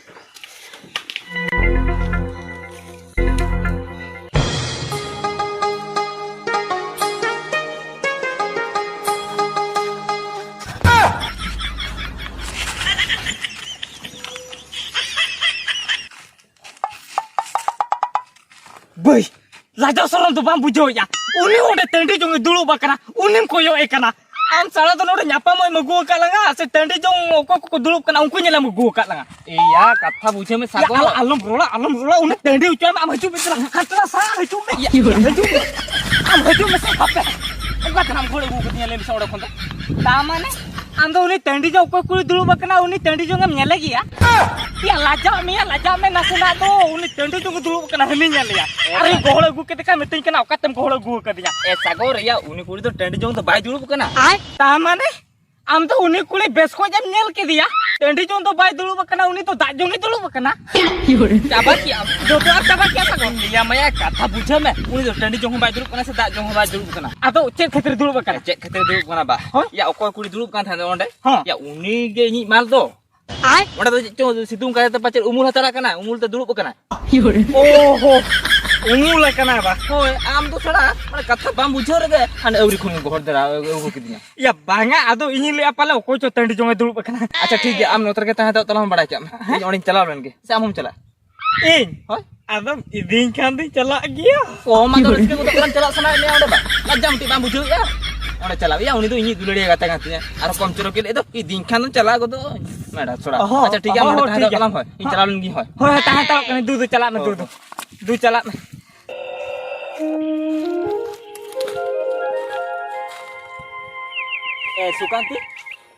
ᱵᱟᱹᱭ, ᱞᱟᱡᱟᱣ ᱥᱚᱨᱚᱢ ᱫᱚ ᱵᱟᱢ ᱵᱩᱡᱷᱟᱹᱣᱮᱫᱼᱟ? ᱩᱱᱤ ᱚᱸᱰᱮ ᱴᱟᱺᱰᱤ ᱡᱚᱝ ᱮ ᱫᱩᱲᱩᱵ ᱟᱠᱟᱱᱟ, ᱩᱱᱤᱢ ᱠᱚᱭᱚᱜ ᱮ ᱠᱟᱱᱟ᱾ ᱟᱢ ᱥᱟᱞᱟ ᱫᱚ ᱱᱚᱰᱮ ᱧᱟᱯᱟᱢᱚᱜ ᱮᱢ ᱟᱹᱜᱩ ᱟᱠᱟᱫ ᱞᱟᱝᱟ ᱥᱮ ᱴᱟᱺᱰᱤ ᱡᱚᱝ ᱚᱠᱚᱭ ᱠᱚᱠᱚ ᱫᱩᱲᱩᱵ ᱠᱟᱱᱟ ᱩᱱᱠᱩ ᱧᱮᱞᱮᱢ ᱟᱹᱜᱩ ᱟᱠᱟᱫ ᱞᱟᱝᱟ? ᱮᱭᱟ, ᱠᱟᱛᱷᱟ ᱵᱩᱡᱷᱟᱹᱣ ᱢᱮ, ᱭᱟ, ᱥᱟᱜᱚᱨ᱾ ᱟᱞᱚ, ᱟᱞᱚᱢ ᱨᱚᱲᱟ, ᱟᱞᱚᱢ ᱨᱚᱲᱟ, ᱩᱱᱤ ᱴᱟᱺᱰᱤ ᱦᱚᱪᱚᱭ ᱢᱮ, ᱟᱢ ᱦᱤᱡᱩᱜ ᱢᱮ ᱪᱟᱞᱟᱝ, ᱦᱟᱱᱛᱮ ᱱᱟ ᱥᱟᱦᱟ ᱦᱤᱡᱩᱜ ᱢᱮ᱾ ᱭᱟ, ᱦᱤᱡᱩᱜ ᱢᱮ᱾ ᱟᱢ ᱦᱤᱡᱩᱜ ᱢᱮᱥᱮ, ᱦᱟᱯᱮ᱾ ᱚᱠᱟ ᱛᱮᱱᱟᱢ ᱜᱷᱚᱲ ᱟᱹᱜᱩ ᱠᱟᱫᱤᱧᱟ ᱞᱟᱹᱭ ᱢᱮᱥᱮ ᱚᱸᱰᱮ ᱠᱷᱚᱱ ᱫᱚ? ᱛᱟ ᱢᱟᱱᱮ? ᱟᱢ ᱫᱚ ᱩᱱᱤ ᱴᱟᱺᱰᱤ ᱡᱚᱝ ᱚᱠᱚᱭ ᱠᱩᱲᱤ ᱫᱩᱲᱩᱵ ᱟᱠᱟᱱᱟ, ᱩᱱᱤ ᱴᱟᱺᱰᱤ ᱡᱚᱝ ᱮᱢ ᱧᱮᱞᱮ ᱜᱮᱭᱟ? ᱭᱟ, ᱞᱟᱡᱟᱜ ᱢᱮᱭᱟ, ᱞᱟᱡᱟᱜ ᱢᱮ ᱱᱟᱥᱮᱱᱟᱜ ᱫᱚ᱾ ᱩᱱᱤ ᱴᱟᱺᱰᱤ ᱡᱚᱝ ᱫᱩᱲᱩᱵ ᱟᱠᱟᱱᱟ, ᱦᱟᱹᱱᱤ ᱧᱮᱞᱮᱭᱟ᱾ ᱮ ᱟᱨ ᱤᱧ ᱥᱟᱜᱚᱨ᱾ ᱜᱚᱦᱚᱲ ᱟᱹᱜᱩ ᱠᱮᱫᱮ ᱠᱷᱟᱱ ᱢᱤᱛᱟᱹᱧ ᱠᱟᱱᱟ, "ᱚᱠᱟᱛᱮᱢ ᱜᱚᱦᱚᱲ ᱟᱹᱜᱩ ᱟᱠᱟᱫᱤᱧᱟ?" ᱮ ᱥᱟᱜᱚᱨ, ᱭᱟ, ᱩᱱᱤ ᱠᱩᱲᱤ ᱫᱚ ᱴᱟᱺᱰᱤ ᱡᱚᱝ ᱫᱚ ᱵᱟᱭ ᱫᱩᱲᱩᱵ ᱟᱠᱟᱱᱟ᱾ ᱟᱭ, ᱛᱟ ᱢᱟᱱᱮ? ᱟᱢ ᱫᱚ ᱩᱱᱤ ᱠᱩᱲᱤ ᱵᱮᱥ ᱠᱚᱡ ᱮᱢ ᱧᱮᱞ ᱠᱮᱫᱮᱭᱟ? ᱴᱟᱺᱰᱤ ᱡᱚᱝ ᱫᱚ ᱵᱟᱭ ᱫᱩᱲᱩᱵ ᱟᱠᱟᱱᱟ, ᱩᱱᱤ ᱫᱚ ᱫᱟᱜ ᱡᱚᱝ ᱮ ᱫᱩᱲᱩᱵ ᱟᱠᱟᱱᱟ᱾ ᱪᱟᱵᱟ ᱠᱮᱜᱼᱟᱢ᱾ ᱡᱚᱛᱚ ᱟᱨ ᱪᱟᱵᱟ ᱠᱮᱜᱼᱟ ᱥᱟᱜᱚᱨ᱾ ᱞᱟᱹᱭᱟ ᱢᱟᱭᱟ, ᱠᱟᱛᱷᱟ ᱵᱩᱡᱷᱟᱹᱣ ᱢᱮ, ᱩᱱᱤ ᱫᱚ ᱴᱟᱺᱰᱤ ᱡᱚᱝ ᱦᱚᱸ ᱵᱟᱭ ᱫᱩᱲᱩᱵ ᱠᱟᱱᱟ ᱥᱮ ᱫᱟᱜ ᱡᱚᱝ ᱦᱚᱸ ᱵᱟᱭ ᱫᱩᱲᱩᱵ ᱠᱟᱱᱟ᱾ ᱟᱫᱚ ᱪᱮᱫ ᱠᱷᱟᱹᱛᱤᱨ ᱫᱩᱲᱩᱵ ᱟᱠᱟᱱᱟ? ᱪᱮᱫ ᱠᱷᱟᱹᱛᱤᱨ ᱫᱩᱲᱩᱵ ᱠᱟᱱᱟ ᱵᱟ? ᱦᱳᱭ᱾ ᱭᱟ, ᱚᱠᱚᱭ ᱠᱩᱲᱤ ᱫᱩᱲᱩᱵ ᱠᱟᱱ ᱛᱟᱦᱮᱸᱫ ᱚᱸᱰᱮ? ᱦᱚᱸ᱾ ᱭᱟ, ᱩᱱᱤ ᱜᱮ ᱤᱧᱤᱡ ᱢᱟᱞ ᱫᱚ᱾ ᱟᱭ? ᱚᱸᱰᱮ ᱫᱚ ᱪᱮᱫ ᱪᱚᱝ ᱥᱤᱛᱩᱝ ᱠᱟᱭ ᱛᱮ ᱯᱟᱪᱮᱫ ᱩᱢᱩᱞ ᱦᱟᱛᱟᱲ ᱠᱟᱱᱟ, ᱩᱢᱩᱞ ᱛᱮ ᱫᱩᱲᱩᱵ ᱠᱟᱱᱟᱭ᱾ ᱳᱦᱳ, ᱩᱢᱩᱞ ᱟᱠᱟᱱᱟᱭ ᱵᱟ? ᱦᱳᱭ, ᱟᱢ ᱫᱚ ᱥᱟᱲᱟ ᱢᱟᱱᱮ ᱠᱟᱛᱷᱟ ᱵᱟᱢ ᱵᱩᱡᱷᱟᱹᱣ ᱨᱮᱜᱮ ᱦᱟᱱᱮ ᱟᱹᱣᱨᱤ ᱠᱷᱚᱱ ᱜᱚᱦᱚᱲ ᱫᱷᱟᱨᱟ ᱟᱹᱜᱩ ᱠᱤᱫᱤᱧᱟ᱾ ᱭᱟ ᱵᱟᱝᱟ, ᱟᱫᱚ ᱤᱧᱤᱧ ᱞᱟᱹᱭᱟ ᱯᱟᱞᱮ ᱚᱠᱚᱭ ᱪᱚ ᱴᱟᱺᱰᱤ ᱡᱚᱝ ᱮ ᱫᱩᱲᱩᱵ ᱟᱠᱟᱱᱟ᱾ ᱟᱪᱪᱷᱟ ᱴᱷᱤᱠ ᱜᱮᱭᱟ, ᱟᱢ ᱱᱚᱛᱮ ᱨᱮᱜᱮ ᱛᱟᱦᱮᱸ ᱦᱟᱛᱟᱲᱚᱜ ᱛᱟᱞᱟᱝ ᱢᱮ, ᱵᱟᱲᱟᱭ ᱠᱟᱜ ᱢᱮ᱾ ᱦᱮᱸ? ᱤᱧ ᱚᱸᱰᱮᱧ ᱪᱟᱞᱟᱣ ᱞᱮᱱ ᱜᱮ, ᱥᱮ ᱟᱢ ᱦᱚᱸᱢ ᱪᱟᱞᱟᱜᱼᱟ? ᱤᱧ? ᱦᱳᱭ᱾ ᱟᱫᱚᱢ ᱤᱫᱤᱧ ᱠᱷᱟᱱ ᱫᱚᱧ ᱪᱟᱞᱟᱜ ᱜᱮᱭᱟ᱾ ᱚ, ᱢᱟ ᱫᱚ ᱨᱟᱹᱥᱠᱟᱹ ᱜᱚᱫᱚᱜ ᱠᱟᱱᱟᱢ, ᱪᱟᱞᱟᱜ ᱥᱟᱱᱟᱭᱮᱫ ᱢᱮᱭᱟ ᱚᱸᱰᱮ ᱢᱟ᱾ ᱞᱟᱡᱟᱣ ᱢᱤᱫᱴᱤᱡ ᱵᱟᱢ ᱵᱩᱡᱷᱟᱹᱣᱮᱫᱼᱟ? ᱚᱸᱰᱮ ᱪᱟᱞᱟᱣ, ᱭᱟ, ᱩᱱᱤ ᱫᱚ ᱤᱧᱤᱡ ᱫᱩᱞᱟᱹᱲᱤᱭᱟᱹ ᱜᱟᱛᱮ ᱠᱟᱱ ᱛᱤᱧᱟ᱾ ᱟᱨ ᱠᱚᱢ ᱪᱚᱨᱚᱠ ᱜᱮ ᱞᱟᱹᱭ ᱫᱚ, ᱤᱫᱤᱧ ᱠᱷᱟᱱ ᱫᱚᱢ ᱪᱟᱞᱟᱣ ᱜᱚᱫᱚᱜ ᱟᱹᱧ᱾ ᱢᱮᱰᱟ ᱪᱷᱚᱲᱟ᱾ ᱚᱦᱚ, ᱟᱪᱪᱷᱟ, ᱴᱷᱤᱠ ᱜᱮᱭᱟ, ᱚᱦᱚ, ᱱᱚᱰᱮ ᱦᱚ, ᱛᱟᱦᱮᱸ ᱴᱷᱤᱠ ᱦᱟᱛᱟᱲ ᱜᱮᱭᱟ᱾ ᱛᱟᱞᱟᱝ ᱦᱳᱭ᱾ ᱤᱧ ᱪᱟᱞᱟᱣ ᱞᱮᱱ ᱜᱤᱧ, ᱦᱳᱭ᱾ ᱦᱳᱭ, ᱦᱳᱭ, ᱛᱟᱦᱮᱸ ᱦᱟᱛᱟᱲᱚᱜ ᱠᱟᱹᱱᱟᱹᱧ᱾ ᱫᱩ, ᱫᱩ, ᱪᱟᱞᱟᱜ ᱢᱮ, ᱦᱳᱭ, ᱫᱩ, ᱫᱩ᱾ ᱦᱳᱭ᱾ ᱫᱩ, ᱪᱟᱞᱟᱜ ᱢᱮ᱾ ᱮ, ᱥᱩᱠᱟᱱᱛᱤ,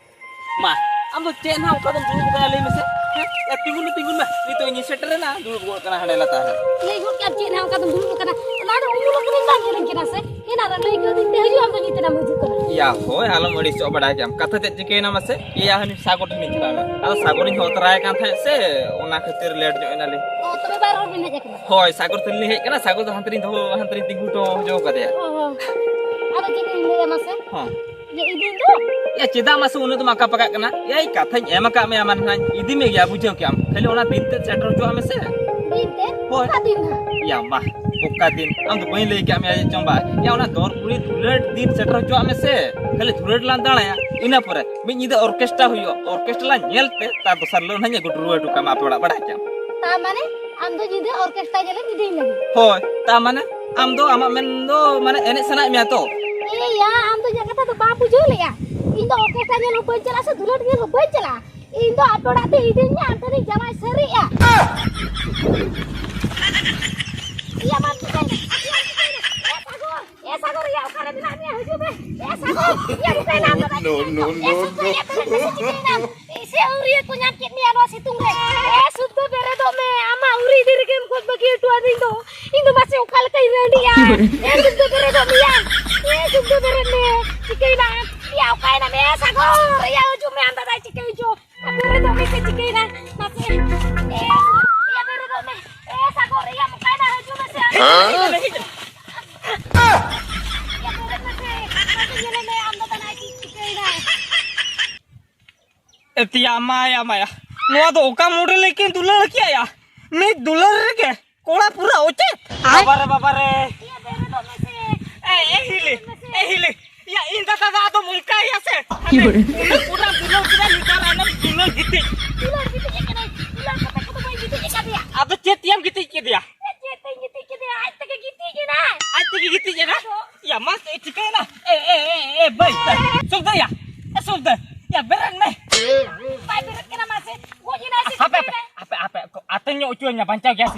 ᱢᱟ, ᱟᱢ ᱫᱚ ᱪᱮᱫ ᱱᱟᱦᱟᱜ ᱚᱱᱠᱟ ᱫᱚᱢ ᱫᱩᱲᱩᱵ ᱟᱠᱟᱱᱟ ᱞᱟᱹᱭ ᱢᱮᱥᱮ? ᱦᱮᱸ? ᱮ, ᱛᱤᱸᱜᱩᱱ ᱢᱮ, ᱛᱤᱸᱜᱩᱱ ᱢᱮ᱾ ᱱᱤᱛᱚᱜ ᱤᱧᱤᱧ ᱥᱮᱴᱮᱨᱮᱱᱟ, ᱫᱩᱲᱩᱵ ᱜᱚᱫ ᱠᱟᱱᱟ ᱦᱟᱸᱰᱮ ᱞᱟᱛᱟᱨ ᱨᱮ᱾ ᱞᱟᱹᱭ ᱜᱚᱫ ᱠᱮᱫ ᱪᱮᱫ ᱱᱟᱦᱟᱜ ᱚᱱᱠᱟ ᱫᱚᱢ ᱫᱩᱲᱩᱵ ᱟᱠᱟᱱᱟ? ᱚᱱᱟ ᱫᱚ ᱩᱢᱩᱞ ᱠᱚᱨᱮᱧ ᱵᱟᱝ ᱧᱮᱞᱮᱧ ᱠᱟᱱᱟ ᱥᱮ? ᱮᱱᱟᱱ ᱨᱮ ᱞᱟᱹᱭ ᱠᱟᱹᱫᱤᱧ ᱛᱮ ᱦᱤᱡᱩᱜ ᱟᱢ ᱫᱚ ᱱᱤᱛ ᱮᱱᱟᱢ ᱦᱤᱡᱩᱜ ᱠᱟᱱᱟ᱾ ᱭᱟ, ᱦᱳᱭ, ᱟᱞᱚᱢ ᱟᱹᱲᱤᱥᱚᱜ, ᱵᱟᱰᱟᱭ ᱜᱮᱭᱟᱢ᱾ ᱠᱟᱛᱷᱟ ᱪᱮᱫ ᱪᱤᱠᱟᱹᱭᱮᱱᱟ ᱢᱟᱥᱮ? ᱮᱭᱟ, ᱦᱟᱹᱱᱤ ᱥᱟᱜᱚᱨ ᱴᱷᱮᱱᱤᱧ ᱪᱟᱞᱟᱣ ᱞᱮᱱᱟ᱾ ᱟᱫᱚ ᱥᱟᱜᱚᱨᱤᱧ ᱦᱚᱦᱚ ᱛᱚᱨᱟᱭ ᱠᱟᱱ ᱛᱟᱦᱮᱸᱫ ᱥᱮ, ᱚᱱᱟ ᱠᱷᱟᱹᱛᱤᱨ ᱞᱮᱴ ᱧᱚᱜ ᱮᱱᱟᱞᱤᱧ᱾ ᱚ, ᱛᱚᱵᱮ ᱵᱟᱨ ᱦᱚᱲ ᱵᱤᱱ ᱦᱮᱡ ᱟᱠᱟᱱᱟ? ᱦᱳᱭ, ᱥᱟᱜᱚᱨ ᱛᱟᱹᱞᱤᱧ ᱞᱤᱧ ᱦᱮᱡ ᱟᱠᱟᱱᱟ᱾ ᱥᱟᱜᱚᱨ ᱫᱚ ᱦᱟᱱᱛᱮ ᱨᱤᱧ ᱫᱚᱦᱚ, ᱦᱟᱱᱛᱮ ᱨᱤᱧ ᱛᱤᱸᱜᱩ ᱦᱚᱴᱚ ᱦᱚᱪᱚ ᱠᱟᱫᱮᱭᱟ᱾ ᱚ, ᱦᱚᱸ᱾ ᱟᱫᱚ ᱪᱮᱫ ᱞᱤᱧ ᱞᱟᱹᱭᱟ ᱢᱟᱥᱮ? ᱦᱚᱸ᱾ ᱤᱭᱟᱹ, ᱤᱫᱤᱧ ᱫᱚ᱾ ᱮ, ᱪᱮᱫᱟᱜ ᱢᱟᱥᱮ ᱩᱱᱟᱹᱜ ᱫᱚᱢ ᱟᱠᱟ ᱯᱟᱠᱟᱜ ᱠᱟᱱᱟ? ᱮᱭ ᱠᱟᱛᱷᱟᱧ ᱮᱢ ᱟᱠᱟᱫ ᱢᱮᱭᱟ, ᱢᱟᱱᱮ ᱱᱟᱜ ᱤᱫᱤ ᱢᱮ ᱜᱮᱭᱟ, ᱵᱩᱡᱷᱟᱹᱣ ᱠᱮᱜᱼᱟᱢ᱾ ᱠᱷᱟᱹᱞᱤ ᱚᱱᱟ ᱫᱤᱱ ᱛᱮᱫ ᱥᱮᱴᱮᱨ ᱦᱚᱪᱚᱣᱟᱜ ᱢᱮᱥᱮ᱾ ᱫᱤᱱ ᱛᱮ? ᱦᱳᱭ᱾ ᱚᱠᱟ ᱫᱤᱱ ᱦᱟᱸᱜ? ᱭᱟ ᱢᱟ, ᱚᱠᱟ ᱫᱤᱱ? ᱟᱢ ᱫᱚ ᱵᱟᱹᱧ ᱞᱟᱹᱭ ᱠᱟᱜ ᱢᱮᱭᱟ ᱪᱚᱝ ᱵᱟ? ᱭᱟ, ᱚᱱᱟ ᱫᱚᱨ ᱠᱩᱲᱤ ᱫᱩᱞᱟᱹᱲ ᱫᱤᱱ ᱥᱮᱴᱮᱨ ᱦᱚᱪᱚᱣᱟᱜ ᱢᱮᱥᱮ᱾ ᱠᱷᱟᱹᱞᱤ ᱫᱩᱞᱟᱹᱲ ᱞᱟᱝ ᱫᱟᱬᱟᱭᱟ, ᱤᱱᱟᱹ ᱯᱚᱨᱮ ᱢᱤᱫ ᱧᱤᱫᱟᱹ ᱚᱨᱠᱮᱥᱴᱨᱟ ᱦᱩᱭᱩᱜᱼᱟ᱾ ᱚᱨᱠᱮᱥᱴᱨᱟ ᱞᱟᱝ ᱧᱮᱞ ᱛᱮ ᱛᱟᱨ ᱫᱚᱥᱟᱨ ᱦᱤᱞᱳᱜ ᱱᱟᱜ ᱤᱧ ᱟᱹᱜᱩ ᱨᱩᱣᱟᱹᱲ ᱦᱚᱴᱚ ᱠᱟᱢᱟ ᱟᱯᱮ ᱚᱲᱟᱜ, ᱵᱟᱲᱟᱭ ᱠᱮᱜᱼᱟᱢ? ᱛᱟ ᱢᱟᱱᱮ ᱟᱢ ᱫᱚ ᱧᱤᱫᱟᱹ ᱚᱨᱠᱮᱥᱴᱨᱟ ᱧᱮᱞᱮᱢ ᱤᱫᱤᱧ ᱞᱟᱹᱜᱤᱫ? ᱦᱳᱭ, ᱛᱟ ᱢᱟᱱᱮ ᱟᱢ ᱫᱚ ᱟᱢᱟᱜ ᱢᱮᱱ ᱫᱚ ᱢᱟᱱᱮ ᱮᱱᱮᱡ ᱥᱟᱱᱟᱭᱮᱫ ᱢᱮᱭᱟ ᱛᱚ? ᱮᱭᱟ, ᱟᱢ ᱫᱚ ᱤᱧᱟᱹᱜ ᱠᱟᱛᱷᱟ ᱫᱚ ᱵᱟᱢ ᱵᱩᱡᱷᱟᱹᱣ ᱞᱮᱜᱼᱟ᱾ ᱤᱧ ᱫᱚ ᱚᱨᱠᱮᱥᱴᱨᱟ ᱧᱮᱞ ᱦᱚᱸ ᱵᱟᱹᱧ ᱪᱟᱞᱟᱜᱼᱟ, ᱥᱮ ᱫᱩᱞᱟᱹᱲ ᱧᱮᱞ ᱦᱚᱸ ᱵᱟᱹᱧ ᱪᱟᱞᱟᱜᱼᱟ᱾ ᱤᱧ ᱫᱚ ᱟᱯᱮ ᱚᱲᱟᱜ ᱛᱮ ᱤᱫᱤᱧ ᱢᱮ, ᱟᱢ ᱴᱷᱮᱱᱤᱧ ᱡᱟᱶᱟᱭ ᱥᱟᱹᱨᱤᱜᱼᱟ᱾ ᱮᱭᱟ, ᱵᱟᱢ ᱪᱤᱠᱟᱹᱭᱮᱱᱟ? ᱮᱭᱟ, ᱪᱤᱠᱟᱹᱭᱮᱱᱟ? ᱮ ᱥᱟᱜᱚᱨ, ᱮ ᱥᱟᱜᱚᱨ, ᱮᱭᱟ, ᱚᱠᱟᱨᱮ ᱢᱮᱱᱟᱜ ᱢᱮᱭᱟ? ᱦᱤᱡᱩᱜ ᱢᱮ᱾ ᱮ ᱥᱟᱜᱚᱨ, ᱮᱭᱟ, ᱪᱤᱠᱟᱹᱭᱮᱱᱟ? ᱟᱢ ᱫᱚ ᱵᱟᱢ ᱪᱤᱠᱟᱹᱭᱮᱱᱟ? ᱮ ᱥᱟᱜᱚᱨ, ᱮᱭᱟ, ᱵᱮᱨᱮᱫ ᱢᱮ, ᱪᱤᱠᱟᱹᱭᱮᱱᱟ? ᱥᱮ ᱟᱹᱣᱨᱤᱭᱟᱹ ᱠᱚ ᱧᱟᱢ ᱠᱮᱫ ᱢᱮᱭᱟ ᱱᱚᱣᱟ ᱥᱤᱛᱩᱝ ᱨᱮ? ᱮ ᱥᱩᱫᱷᱩ ᱵᱮᱨᱮᱫᱚᱜ ᱢᱮ, ᱟᱢᱟᱜ ᱟᱹᱣᱨᱤ ᱤᱫᱤ ᱨᱮᱜᱮᱢ ᱜᱚᱡ ᱵᱟᱹᱜᱤ ᱦᱚᱴᱚ ᱟᱹᱫᱤᱧ ᱫᱚ᱾ ᱤᱧ ᱫᱚ ᱢᱟᱥᱮ ᱚᱠᱟ ᱞᱮᱠᱟᱧ ᱨᱟᱺᱰᱤᱜᱼᱟ? ᱮ ᱥᱩᱫᱷᱩ ᱵᱮᱨᱮᱫᱚᱜ ᱢᱮᱭᱟ, ᱮ ᱥᱩᱫᱷᱩ ᱵᱮᱨᱮᱫ ᱢᱮ᱾ ᱪᱤᱠᱟᱹᱭᱮᱱᱟ? ᱮᱭᱟ, ᱚᱠᱟᱭᱮᱱᱟᱢ? ᱮ ᱥᱟᱜᱚᱨ, ᱮᱭᱟ, ᱦᱤᱡᱩᱜ ᱢᱮ, ᱟᱢ ᱫᱟᱫᱟᱭ ᱪᱤᱠᱟᱹ ᱦᱚᱪᱚ᱾ ᱮ ᱵᱮᱨᱮᱫᱚᱜ ᱢᱮ, ᱪᱮᱫ ᱪᱤᱠᱟᱹᱭᱮᱱᱟ? ᱢᱟᱥᱮ, ᱮ, ᱮᱭᱟ, ᱵᱮᱨᱮᱫᱚᱜ ᱢᱮ᱾ ᱮ ᱥᱟᱜᱚᱨ, ᱮᱭᱟ, ᱚᱠᱟᱭᱮᱱᱟ? ᱦᱤᱡᱩᱜ ᱢᱮᱥᱮ, ᱟᱢ ᱫᱟᱫᱟᱭ ᱪᱤᱠᱟᱹ ᱦᱚᱪᱚ᱾ ᱮᱭᱟ, ᱵᱮᱨᱮᱫ ᱢᱮᱥᱮ, ᱢᱟᱥᱮ ᱧᱮᱞᱮ ᱢᱮ, ᱟᱢ ᱫᱟᱫᱟᱭ ᱪᱤᱠᱟᱹᱭᱮᱱᱟ? ᱮᱛᱤᱭᱟ ᱢᱟᱭᱟ ᱢᱟᱭᱟ, ᱱᱚᱣᱟ ᱫᱚ ᱚᱠᱟ ᱢᱚᱰᱮᱞ ᱠᱤᱱ ᱫᱩᱞᱟᱹᱲ ᱠᱮᱜᱼᱟ ᱭᱟ? ᱢᱤᱫ ᱫᱩᱞᱟᱹᱲ ᱨᱮᱜᱮ ᱠᱚᱲᱟ ᱯᱩᱨᱟᱹ ᱚᱪᱮᱛ᱾ ᱵᱟᱵᱟᱨᱮ, ᱵᱟᱵᱟᱨᱮ᱾ ᱮ, ᱮ ᱦᱤᱞᱤ, ᱮ ᱦᱤᱞᱤ, ᱭᱟ, ᱤᱧ ᱫᱟᱫᱟ ᱫᱚ ᱟᱫᱚ ᱢᱩᱞᱠᱟ ᱭᱟ ᱥᱮ? ᱩᱱᱟᱹᱜ ᱯᱩᱨᱟᱹ ᱫᱩᱞᱟᱹᱲ ᱠᱮᱫᱟ, ᱱᱮᱛᱟᱨ ᱟᱞᱮ ᱫᱩᱞᱟᱹᱲ ᱜᱤᱛᱤᱡ᱾ ᱫᱩᱞᱟᱹᱲ ᱜᱤᱛᱤᱡ ᱠᱟᱱᱟᱭ, ᱫᱩᱞᱟᱹᱲ ᱠᱟᱛᱮ ᱠᱚᱫᱚ ᱵᱟᱹᱧ ᱜᱤᱛᱤᱡ ᱟᱠᱟᱫᱮᱭᱟ᱾ ᱟᱫᱚ ᱪᱮᱫ ᱛᱮᱭᱟᱢ ᱜᱤᱛᱤᱡ ᱠᱮᱫᱮᱭᱟ? ᱪᱮᱫ ᱛᱮᱧ ᱜᱤᱛᱤᱡ ᱠᱮᱫᱮᱭᱟ? ᱟᱡ ᱛᱮᱜᱮ ᱜᱤᱛᱤᱡ ᱮᱱᱟᱭ᱾ ᱟᱡ ᱛᱮᱜᱮ ᱜᱤᱛᱤᱡ ᱮᱱᱟ? ᱟᱫᱚ ᱭᱟ, ᱢᱟ ᱪᱤᱠᱟᱹᱭᱮᱱᱟ? ᱮ, ᱮ, ᱮ, ᱮ, ᱵᱟᱹᱭ, ᱵᱟᱹᱭ᱾ ᱥᱩᱵᱫᱟ ᱭᱟ, ᱮ, ᱥᱩᱵᱫᱟ᱾ ᱭᱟ, ᱵᱮᱨᱮᱫ ᱢᱮ᱾ ᱵᱟᱭ ᱵᱮᱨᱮᱫ ᱠᱟᱱᱟ, ᱢᱟᱥᱮ᱾ ᱜᱚᱡ ᱮᱱᱟᱭ ᱥᱮ ᱦᱟᱯᱮ, ᱦᱟᱯᱮ, ᱪᱤᱠᱟᱹᱭᱮᱱᱟᱭ? ᱦᱟᱯᱮ, ᱦᱟᱯᱮ, ᱦᱟᱯᱮ, ᱟᱛᱮᱧ ᱧᱚᱜ ᱦᱚᱪᱚᱧᱟ, ᱵᱟᱧᱪᱟᱣ ᱜᱮᱭᱟ ᱥᱮ?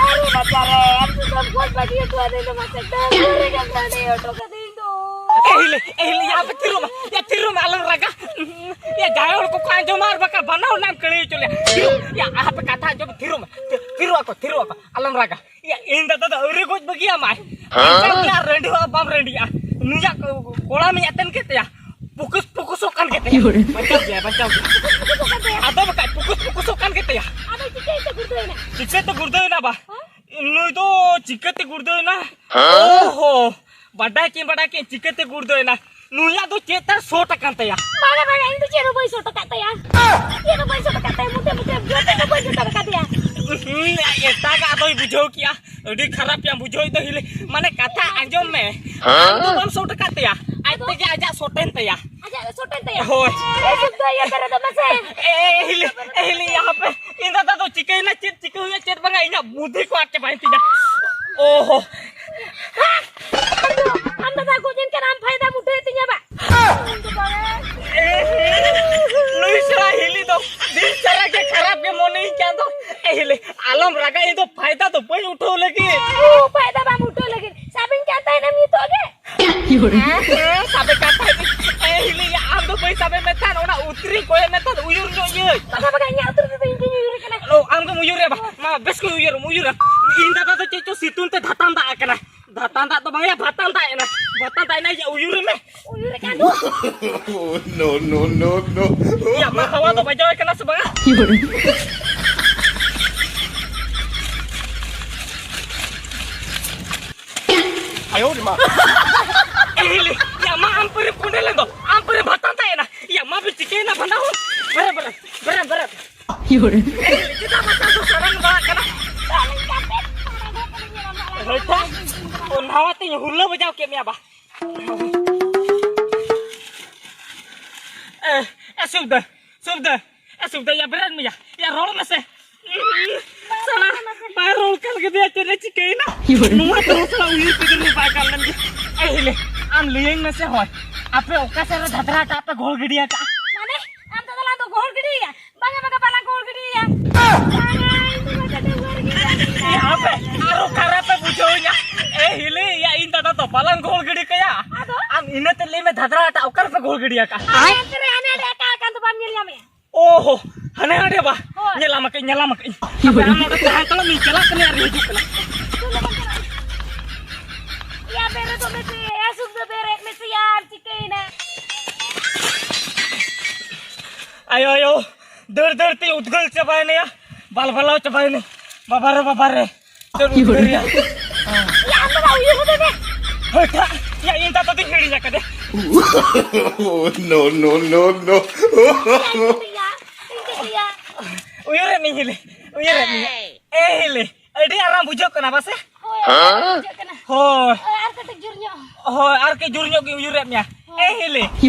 ᱟᱨᱮ ᱵᱟᱵᱟ ᱨᱮ, ᱟᱢ ᱫᱚ ᱜᱚᱡ ᱵᱟᱹᱜᱤ ᱦᱚᱴᱚ ᱟᱫᱮ ᱫᱚ, ᱢᱟᱥᱮ᱾ ᱰᱟᱹᱝᱜᱩᱣᱟᱹ ᱨᱮᱜᱮᱢ ᱨᱟᱹᱰᱤ ᱦᱚᱴᱚ ᱠᱟᱹᱫᱤᱧ ᱫᱚ᱾ ᱮ ᱦᱤᱞᱤ, ᱮ ᱦᱤᱞᱤ, ᱭᱟ, ᱦᱟᱯᱮ, ᱛᱷᱤᱨᱚᱜ ᱢᱮ᱾ ᱭᱟ, ᱛᱷᱤᱨᱚᱜ ᱢᱮ, ᱟᱞᱚᱢ ᱨᱟᱜᱟ᱾ ᱭᱟ, ᱡᱟᱦᱟᱸᱭ ᱦᱚᱲ ᱠᱚᱠᱚ ᱟᱸᱡᱚᱢᱟ ᱟᱨ ᱵᱟᱠᱷᱟᱱ ᱵᱟᱱᱟ ᱦᱚᱲ ᱱᱟᱢ ᱠᱟᱹᱲᱤ ᱦᱚᱪᱚ ᱞᱮᱭᱟ᱾ ᱛᱷᱤᱨᱚᱜ, ᱭᱟ, ᱦᱟᱯᱮ, ᱠᱟᱛᱷᱟ ᱟᱸᱡᱚᱢ ᱢᱮ, ᱛᱷᱤᱨᱚᱜ ᱢᱮ᱾ ᱛᱷᱤᱨᱚᱜ ᱟᱠᱚ, ᱛᱷᱤᱨᱚᱜ ᱟᱠᱚ, ᱟᱞᱚᱢ ᱨᱟᱜᱟ᱾ ᱭᱟ, ᱤᱧ ᱫᱟᱫᱟ ᱫᱚ ᱟᱹᱣᱨᱤ ᱜᱚᱡ ᱵᱟᱹᱜᱤᱭᱟᱢᱟᱭ᱾ ᱦᱮᱸ? ᱵᱟᱧᱪᱟᱣ ᱜᱮᱭᱟ, ᱨᱟᱺᱰᱤ ᱦᱚᱸ ᱵᱟᱢ ᱨᱟᱺᱰᱤᱜᱼᱟ᱾ ᱱᱩᱭᱟᱜ ᱠᱚᱲᱟ ᱢᱤᱫ ᱟᱛᱮᱱ ᱠᱮᱫ ᱛᱟᱭᱟ, ᱯᱩᱠᱩᱥ ᱯᱩᱠᱩᱥᱚᱜ ᱠᱟᱱ ᱜᱮ ᱛᱟᱭᱟ᱾ ᱵᱟᱧᱪᱟᱣ ᱜᱮᱭᱟ, ᱵᱟᱧᱪᱟᱣ ᱜᱮᱭᱟ᱾ ᱟᱫᱚ ᱵᱟᱠᱷᱟᱡ ᱯᱩᱠᱩᱥ ᱯᱩᱠᱩᱥᱚᱜ ᱠᱟᱱ ᱜᱮ ᱛᱟᱭᱟ᱾ ᱟᱫᱚ ᱪᱤᱠᱟᱹᱭᱮᱱᱛᱮ ᱜᱩᱲᱫᱟᱹᱣᱮᱱᱟ? ᱪᱤᱠᱟᱹᱛᱮ ᱜᱩᱲᱫᱟᱹᱣᱮᱱᱟ ᱵᱟ? ᱦᱮᱸ? ᱱᱩᱭ ᱫᱚ ᱪᱤᱠᱟᱹᱛᱮ ᱜᱩᱲᱫᱟᱹᱣᱮᱱᱟ? ᱦᱮᱸ? ᱳᱦᱳ, ᱵᱟᱰᱟᱭ ᱠᱮᱫ, ᱵᱟᱰᱟᱭ ᱠᱮᱫ, ᱪᱤᱠᱟᱹᱛᱮ ᱜᱩᱲᱫᱟᱹᱣᱮᱱᱟ? ᱱᱩᱭᱟᱜ ᱫᱚ ᱪᱮᱫ ᱛᱟᱭ ᱥᱚᱴ ᱟᱠᱟᱱ ᱛᱟᱭᱟ? ᱵᱟᱝᱟ, ᱵᱟᱝᱟ, ᱤᱧ ᱫᱚ ᱪᱮᱫ ᱦᱚᱸ ᱵᱟᱹᱧ ᱥᱚᱴ ᱟᱠᱟᱫ ᱛᱟᱭᱟ᱾ ᱪᱮᱫ ᱦᱚᱸ ᱵᱟᱹᱧ ᱥᱚᱴ ᱟᱠᱟᱫ ᱛᱟᱭᱟ, ᱢᱚᱴᱮ ᱢᱚᱴᱮ ᱡᱚᱛᱚ ᱫᱚ ᱵᱟᱹᱧ ᱡᱚᱴᱮᱫ ᱟᱠᱟᱫᱮᱭᱟ᱾ ᱦᱩᱸ, ᱮᱴᱟᱜᱟᱜ ᱫᱚᱭ ᱵᱩᱡᱷᱟᱹᱣ ᱠᱮᱜᱼᱟ᱾ ᱟᱹᱰᱤ ᱠᱷᱟᱨᱟᱯ ᱭᱟᱢ ᱵᱩᱡᱷᱟᱹᱣ ᱫᱚ ᱦᱤᱞᱤ᱾ ᱢᱟᱱᱮ ᱠᱟᱛᱷᱟ ᱟᱸᱡᱚᱢ ᱢᱮ᱾ ᱟᱢ ᱫᱚ ᱵᱟᱢ ᱥᱚᱴ ᱟᱠᱟᱫ ᱛᱟᱭᱟ, ᱟᱡ ᱛᱮᱜᱮ ᱟᱡᱟᱜ ᱥᱚᱴᱮᱱ ᱛᱟᱭᱟ᱾ ᱟᱡᱟᱜ ᱥᱚᱴᱮᱱ ᱛᱟᱭᱟ? ᱦᱳᱭ᱾ ᱮ, ᱥᱩᱠ ᱫᱚ ᱤᱭᱟᱹ ᱠᱚᱨᱮ ᱫᱚ ᱢᱟᱥᱮ᱾ ᱮ, ᱦᱤᱞᱤ, ᱮ, ᱦᱤᱞᱤ, ᱭᱟ ᱦᱟᱯᱮ᱾ ᱤᱧ ᱫᱟᱫᱟ ᱫᱚ ᱪᱤᱠᱟᱹᱭᱮᱱᱟ, ᱪᱮᱫ ᱪᱤᱠᱟᱹ ᱦᱩᱭᱩᱜᱼᱟ, ᱪᱮᱫ ᱵᱟᱝᱟ, ᱤᱧᱟᱜ ᱵᱩᱫᱷᱤ ᱠᱚ ᱟᱫ ᱪᱟᱵᱟᱭᱮᱱ ᱛᱤᱧᱟ᱾ ᱳᱦᱳ᱾ ᱟᱢ ᱫᱚ, ᱟᱢ ᱫᱟᱫᱟ ᱜᱚᱡ ᱮᱱ ᱠᱷᱟᱱ ᱟᱢ ᱯᱷᱟᱭᱫᱟᱢ ᱩᱴᱷᱟᱹᱣᱮᱫ ᱛᱤᱧᱟ ᱵᱟ? ᱮ, ᱱᱩᱭ ᱥᱟᱞᱟ ᱦᱤᱞᱤ ᱫᱚ ᱫᱤᱱ ᱥᱟᱨᱟ ᱜᱮ ᱠᱷᱟᱨᱟᱯ ᱜᱮ ᱢᱚᱱᱮᱭᱤᱧ ᱠᱟᱱ ᱫᱚ᱾ ᱮ, ᱦᱤᱞᱤ, ᱟᱞᱚᱢ ᱨᱟᱜᱟ, ᱤᱧ ᱫᱚ ᱯᱷᱟᱭᱫᱟ ᱫᱚ ᱵᱟᱹᱧ ᱩᱴᱷᱟᱹᱣ ᱞᱟᱹᱜᱤᱫ᱾ ᱳ, ᱯᱷᱟᱭᱫᱟ ᱵᱟᱢ ᱩᱴᱷᱟᱹᱣ ᱞᱟᱹᱜᱤᱫ? ᱥᱟᱵᱤᱧ ᱠᱟᱱ ᱛᱟᱦᱮᱱᱟᱢ ᱱᱤᱛᱚᱜ ᱜᱮ? ᱦᱮᱸ, ᱦᱮᱸ, ᱥᱟᱵᱮ ᱠᱟᱱ ᱛᱟᱦᱮᱸᱫ᱾ ᱮ, ᱦᱤᱞᱤ, ᱟᱢ ᱫᱚ ᱵᱟᱹᱧ ᱥᱟᱵᱮ ᱢᱮᱛᱟᱱ, ᱚᱱᱟ ᱩᱛᱨᱤ ᱠᱚᱭᱮ ᱢᱮᱛᱟᱱ, ᱩᱭᱩᱨ ᱧᱚᱜ ᱤᱭᱟᱹ᱾ ᱵᱟᱵᱟ, ᱵᱟᱵᱟ, ᱤᱧᱟᱜ ᱩᱛᱨᱤ ᱛᱮᱫᱚ ᱤᱧ ᱜᱤᱧ ᱩᱭᱩᱨᱮ ᱠᱟᱱᱟ᱾ ᱚ, ᱟᱢ ᱜᱮᱢ ᱩᱭᱩᱨᱮ ᱵᱟ? ᱢᱟ, ᱵᱮᱥ ᱠᱚ ᱩᱭᱩᱨ, ᱩᱭᱩᱨᱟ᱾ ᱤᱧ ᱫᱟᱫᱟ ᱫᱚ ᱪᱮᱫ ᱪᱚ ᱥᱤᱛᱩᱝ ᱛᱮ ᱫᱷᱟᱛᱟᱱ ᱫᱟᱜ ᱟᱠᱟᱱᱟ᱾ ᱫᱷᱟᱛᱟᱱ ᱫᱟᱜ ᱫᱚ ᱵᱟᱝᱭᱟ, ᱵᱷᱟᱛᱟᱱ ᱫᱟᱜ ᱮᱱᱟ᱾ ᱵᱷᱟᱛᱟᱱ ᱫᱟᱜ ᱮᱱᱟ, ᱤᱭᱟᱹ, ᱩᱭᱩᱨᱮ ᱢᱮ᱾ ᱩᱭᱩᱨᱮ ᱠᱟᱱ ᱫᱚ᱾ No, no, no, no. ᱭᱟ, ᱢᱟ, ᱦᱟᱣᱟ ᱫᱚ ᱵᱟᱡᱟᱣ ᱠᱟᱱᱟ ᱥᱮ ᱵᱟᱝᱟ? ᱟᱭᱳ ᱨᱮ ᱢᱟ᱾ ᱮ ᱦᱤᱞᱤ, ᱭᱟ ᱢᱟ ᱟᱢ ᱯᱟᱹᱨᱤ ᱠᱩᱸᱰᱮ ᱞᱮᱱ ᱫᱚ, ᱟᱢ ᱯᱟᱹᱨᱤ ᱵᱷᱟᱛᱟᱱ ᱛᱟᱭᱮᱱᱟ᱾ ᱭᱟ ᱢᱟ ᱵᱤ ᱪᱤᱠᱟᱹᱭᱮᱱᱟ ᱵᱷᱟᱱᱟ ᱦᱚᱸ? ᱵᱮᱨᱮ, ᱵᱮᱨᱮ, ᱵᱮᱨᱮ, ᱵᱮᱨᱮ᱾ ᱪᱮᱫᱟᱜ ᱵᱷᱟᱛᱟᱱ ᱫᱚ ᱥᱟᱲᱟᱝ ᱵᱟᱲᱟᱜ ᱠᱟᱱᱟ? ᱦᱳᱭ ᱛᱚ, ᱱᱟᱣᱟ ᱛᱤᱧ ᱦᱩᱨᱞᱟᱹ ᱵᱟᱡᱟᱣ ᱠᱮᱫ ᱢᱮᱭᱟ ᱵᱟ᱾ ᱮ, ᱮ, ᱥᱩᱠᱫᱟᱹ, ᱥᱩᱠᱫᱟᱹ, ᱮ, ᱥᱩᱠᱫᱟᱹ, ᱭᱟ, ᱵᱮᱨᱮᱫ ᱢᱮᱭᱟ, ᱭᱟ, ᱨᱚᱲ ᱢᱮᱥᱮ᱾ ᱥᱟᱞᱟ, ᱵᱟᱭ ᱨᱚᱲ ᱠᱟᱱ ᱜᱮᱫᱚᱭᱟ, ᱪᱮᱫ ᱮ ᱪᱤᱠᱟᱹᱭᱮᱱᱟ? ᱱᱚᱣᱟ ᱛᱮᱦᱚᱸ ᱥᱟᱞᱟ ᱩᱭᱦᱟᱹᱨ ᱯᱤᱫᱟᱹᱨ ᱨᱮ ᱵᱟᱭ ᱜᱟᱱ ᱞᱮᱱ ᱜᱮ᱾ ᱮ, ᱦᱤᱞᱮ, ᱟᱢ ᱞᱟᱹᱭᱟᱹᱧ ᱢᱮᱥᱮ, ᱦᱳᱭ, ᱟᱯᱮ ᱚᱠᱟ ᱥᱮᱫ ᱨᱮ ᱫᱷᱟᱫᱨᱟ ᱴᱟᱜ ᱯᱮ ᱜᱚᱦᱚᱲ ᱜᱤᱰᱤ ᱟᱠᱟᱜᱼᱟ? ᱢᱟᱱᱮ, ᱟᱢ ᱫᱚ ᱛᱟᱞᱟᱝ ᱫᱚ ᱜᱚᱦᱚᱲ ᱜᱤᱰᱤᱭᱟ? ᱵᱟᱝᱟ, ᱵᱟᱝᱟ, ᱵᱟᱞᱟᱝ ᱜᱚᱦᱚᱲ ᱜᱤᱰᱤᱭᱟ᱾ ᱵᱟᱝᱟ, ᱤᱧ ᱫᱚ ᱵᱟᱝᱟ, ᱵᱟᱝᱟ, ᱵᱟᱝᱟ᱾ ᱮ, ᱟᱯᱮ ᱟᱨᱚ ᱠᱷᱟᱨᱟᱯ ᱯᱮ ᱵᱩᱡᱷᱟᱹᱣ ᱤᱧᱟ᱾ ᱮ, ᱦᱤᱞᱤ, ᱭᱟ, ᱤᱧ ᱫᱟᱫᱟ ᱫᱚ ᱵᱟᱞᱟᱝ ᱜᱚᱦᱚᱲ ᱜᱤᱰᱤ ᱠᱟᱭᱟ᱾ ᱟᱫᱚ? ᱟᱢ ᱤᱱᱟᱹ ᱛᱮ ᱞᱟᱹᱭ ᱢᱮ, ᱫᱷᱟᱫᱨᱟ ᱟᱴᱟ ᱚᱠᱟ ᱨᱮᱯᱮ ᱜᱚᱦᱚᱲ ᱜᱤᱰᱤ ᱟᱠᱟᱜᱼᱟ? ᱟᱨ ᱮᱱᱛᱮ ᱨᱮ ᱦᱟᱱᱮ ᱟᱹᱰᱤ ᱟᱠᱟ ᱟᱠᱟᱱ ᱫᱚ ᱵᱟᱢ ᱧᱮᱞ ᱧᱟᱢᱮᱭᱟ? ᱚᱦᱚ, ᱦᱟᱱᱮ ᱦᱟᱸᱰᱮ ᱵᱟ᱾ ᱦᱳᱭ᱾ ᱧᱮᱞᱟᱢ ᱟᱠᱟᱫ, ᱧᱮᱞᱟᱢ ᱟᱠᱟᱫ᱾ ᱟᱯᱮ ᱟᱢ ᱱᱚᱰᱮ ᱛᱟᱦᱮᱸ ᱦᱟᱛᱟᱲᱚᱜ ᱢᱮ, ᱪᱟᱞᱟᱜ ᱠᱟᱱᱟ ᱟᱨ ᱦᱤᱡᱩᱜ ᱠᱟᱱᱟ᱾ ᱭᱟ, ᱵᱮᱨᱮᱫᱚᱜ ᱢᱮᱥᱮ, ᱮ, ᱥᱩᱠ ᱫᱚ ᱵᱮᱨᱮᱫ ᱢᱮᱥᱮ ᱭᱟ, ᱪᱤᱠᱟᱹᱭᱮᱱᱟ? ᱟᱭᱳ, ᱟᱭᱳ, ᱫᱟᱹᱲ ᱫᱟᱹᱲ ᱛᱮ ᱩᱫᱽᱜᱟᱹᱞ ᱪᱟᱵᱟᱭᱮᱱᱟ ᱭᱟ, ᱵᱟᱞᱵᱟᱞᱟᱣ ᱪᱟᱵᱟᱭᱮᱱᱟ᱾ ᱵᱟᱵᱟ ᱨᱮ, ᱵᱟᱵᱟ ᱨᱮ᱾ ᱪᱮᱫ ᱩᱫᱽᱜᱟᱹᱞ ᱭᱟ? ᱭᱟ, ᱟᱢ ᱫᱚ ᱵᱟᱢ ᱩᱭᱦᱟᱹᱨ ᱦᱚᱫᱮ ᱢᱮ᱾ ᱦᱳᱭ, ᱛᱷᱟ, ᱭᱟ, ᱤᱧ ᱫᱟᱫᱟ ᱫᱚᱧ ᱦᱤᱲᱤᱧ ᱟᱠᱟᱫᱮ᱾ Oh, no, no, no, no. ᱤᱧ ᱠᱟᱹᱴᱤᱡ ᱭᱟ, ᱤᱧ ᱠᱟᱹᱴᱤᱡ ᱭᱟ᱾ ᱩᱭᱦᱟᱹᱨᱮᱫ ᱢᱤᱭᱟᱹᱧ ᱦᱤᱞᱤ, ᱩᱭᱦᱟᱹᱨᱮᱫ ᱢᱤᱭᱟᱹᱧ᱾ ᱮ ᱦᱤᱞᱤ, ᱟᱹᱰᱤ ᱟᱨᱟᱢ ᱵᱩᱡᱷᱟᱹᱜ ᱠᱟᱱᱟ ᱵᱟᱥᱮ? ᱦᱳᱭ, ᱟᱨᱟᱢ ᱵᱩᱡᱷᱟᱹᱜ ᱠᱟᱱᱟ᱾ ᱦᱳᱭ᱾ ᱦᱳᱭ, ᱟᱨ ᱠᱟᱹᱴᱤᱡ ᱡᱳᱨ ᱧᱚᱜ᱾ ᱦᱳᱭ, ᱟᱨ ᱠᱟᱹᱡ ᱡᱳᱨ ᱧᱚᱜ ᱜᱮ ᱩᱭᱦᱟᱹᱨᱮᱫ ᱢᱮᱭᱟ᱾ ᱦᱳᱭ᱾ ᱮ ᱦᱤᱞᱤ,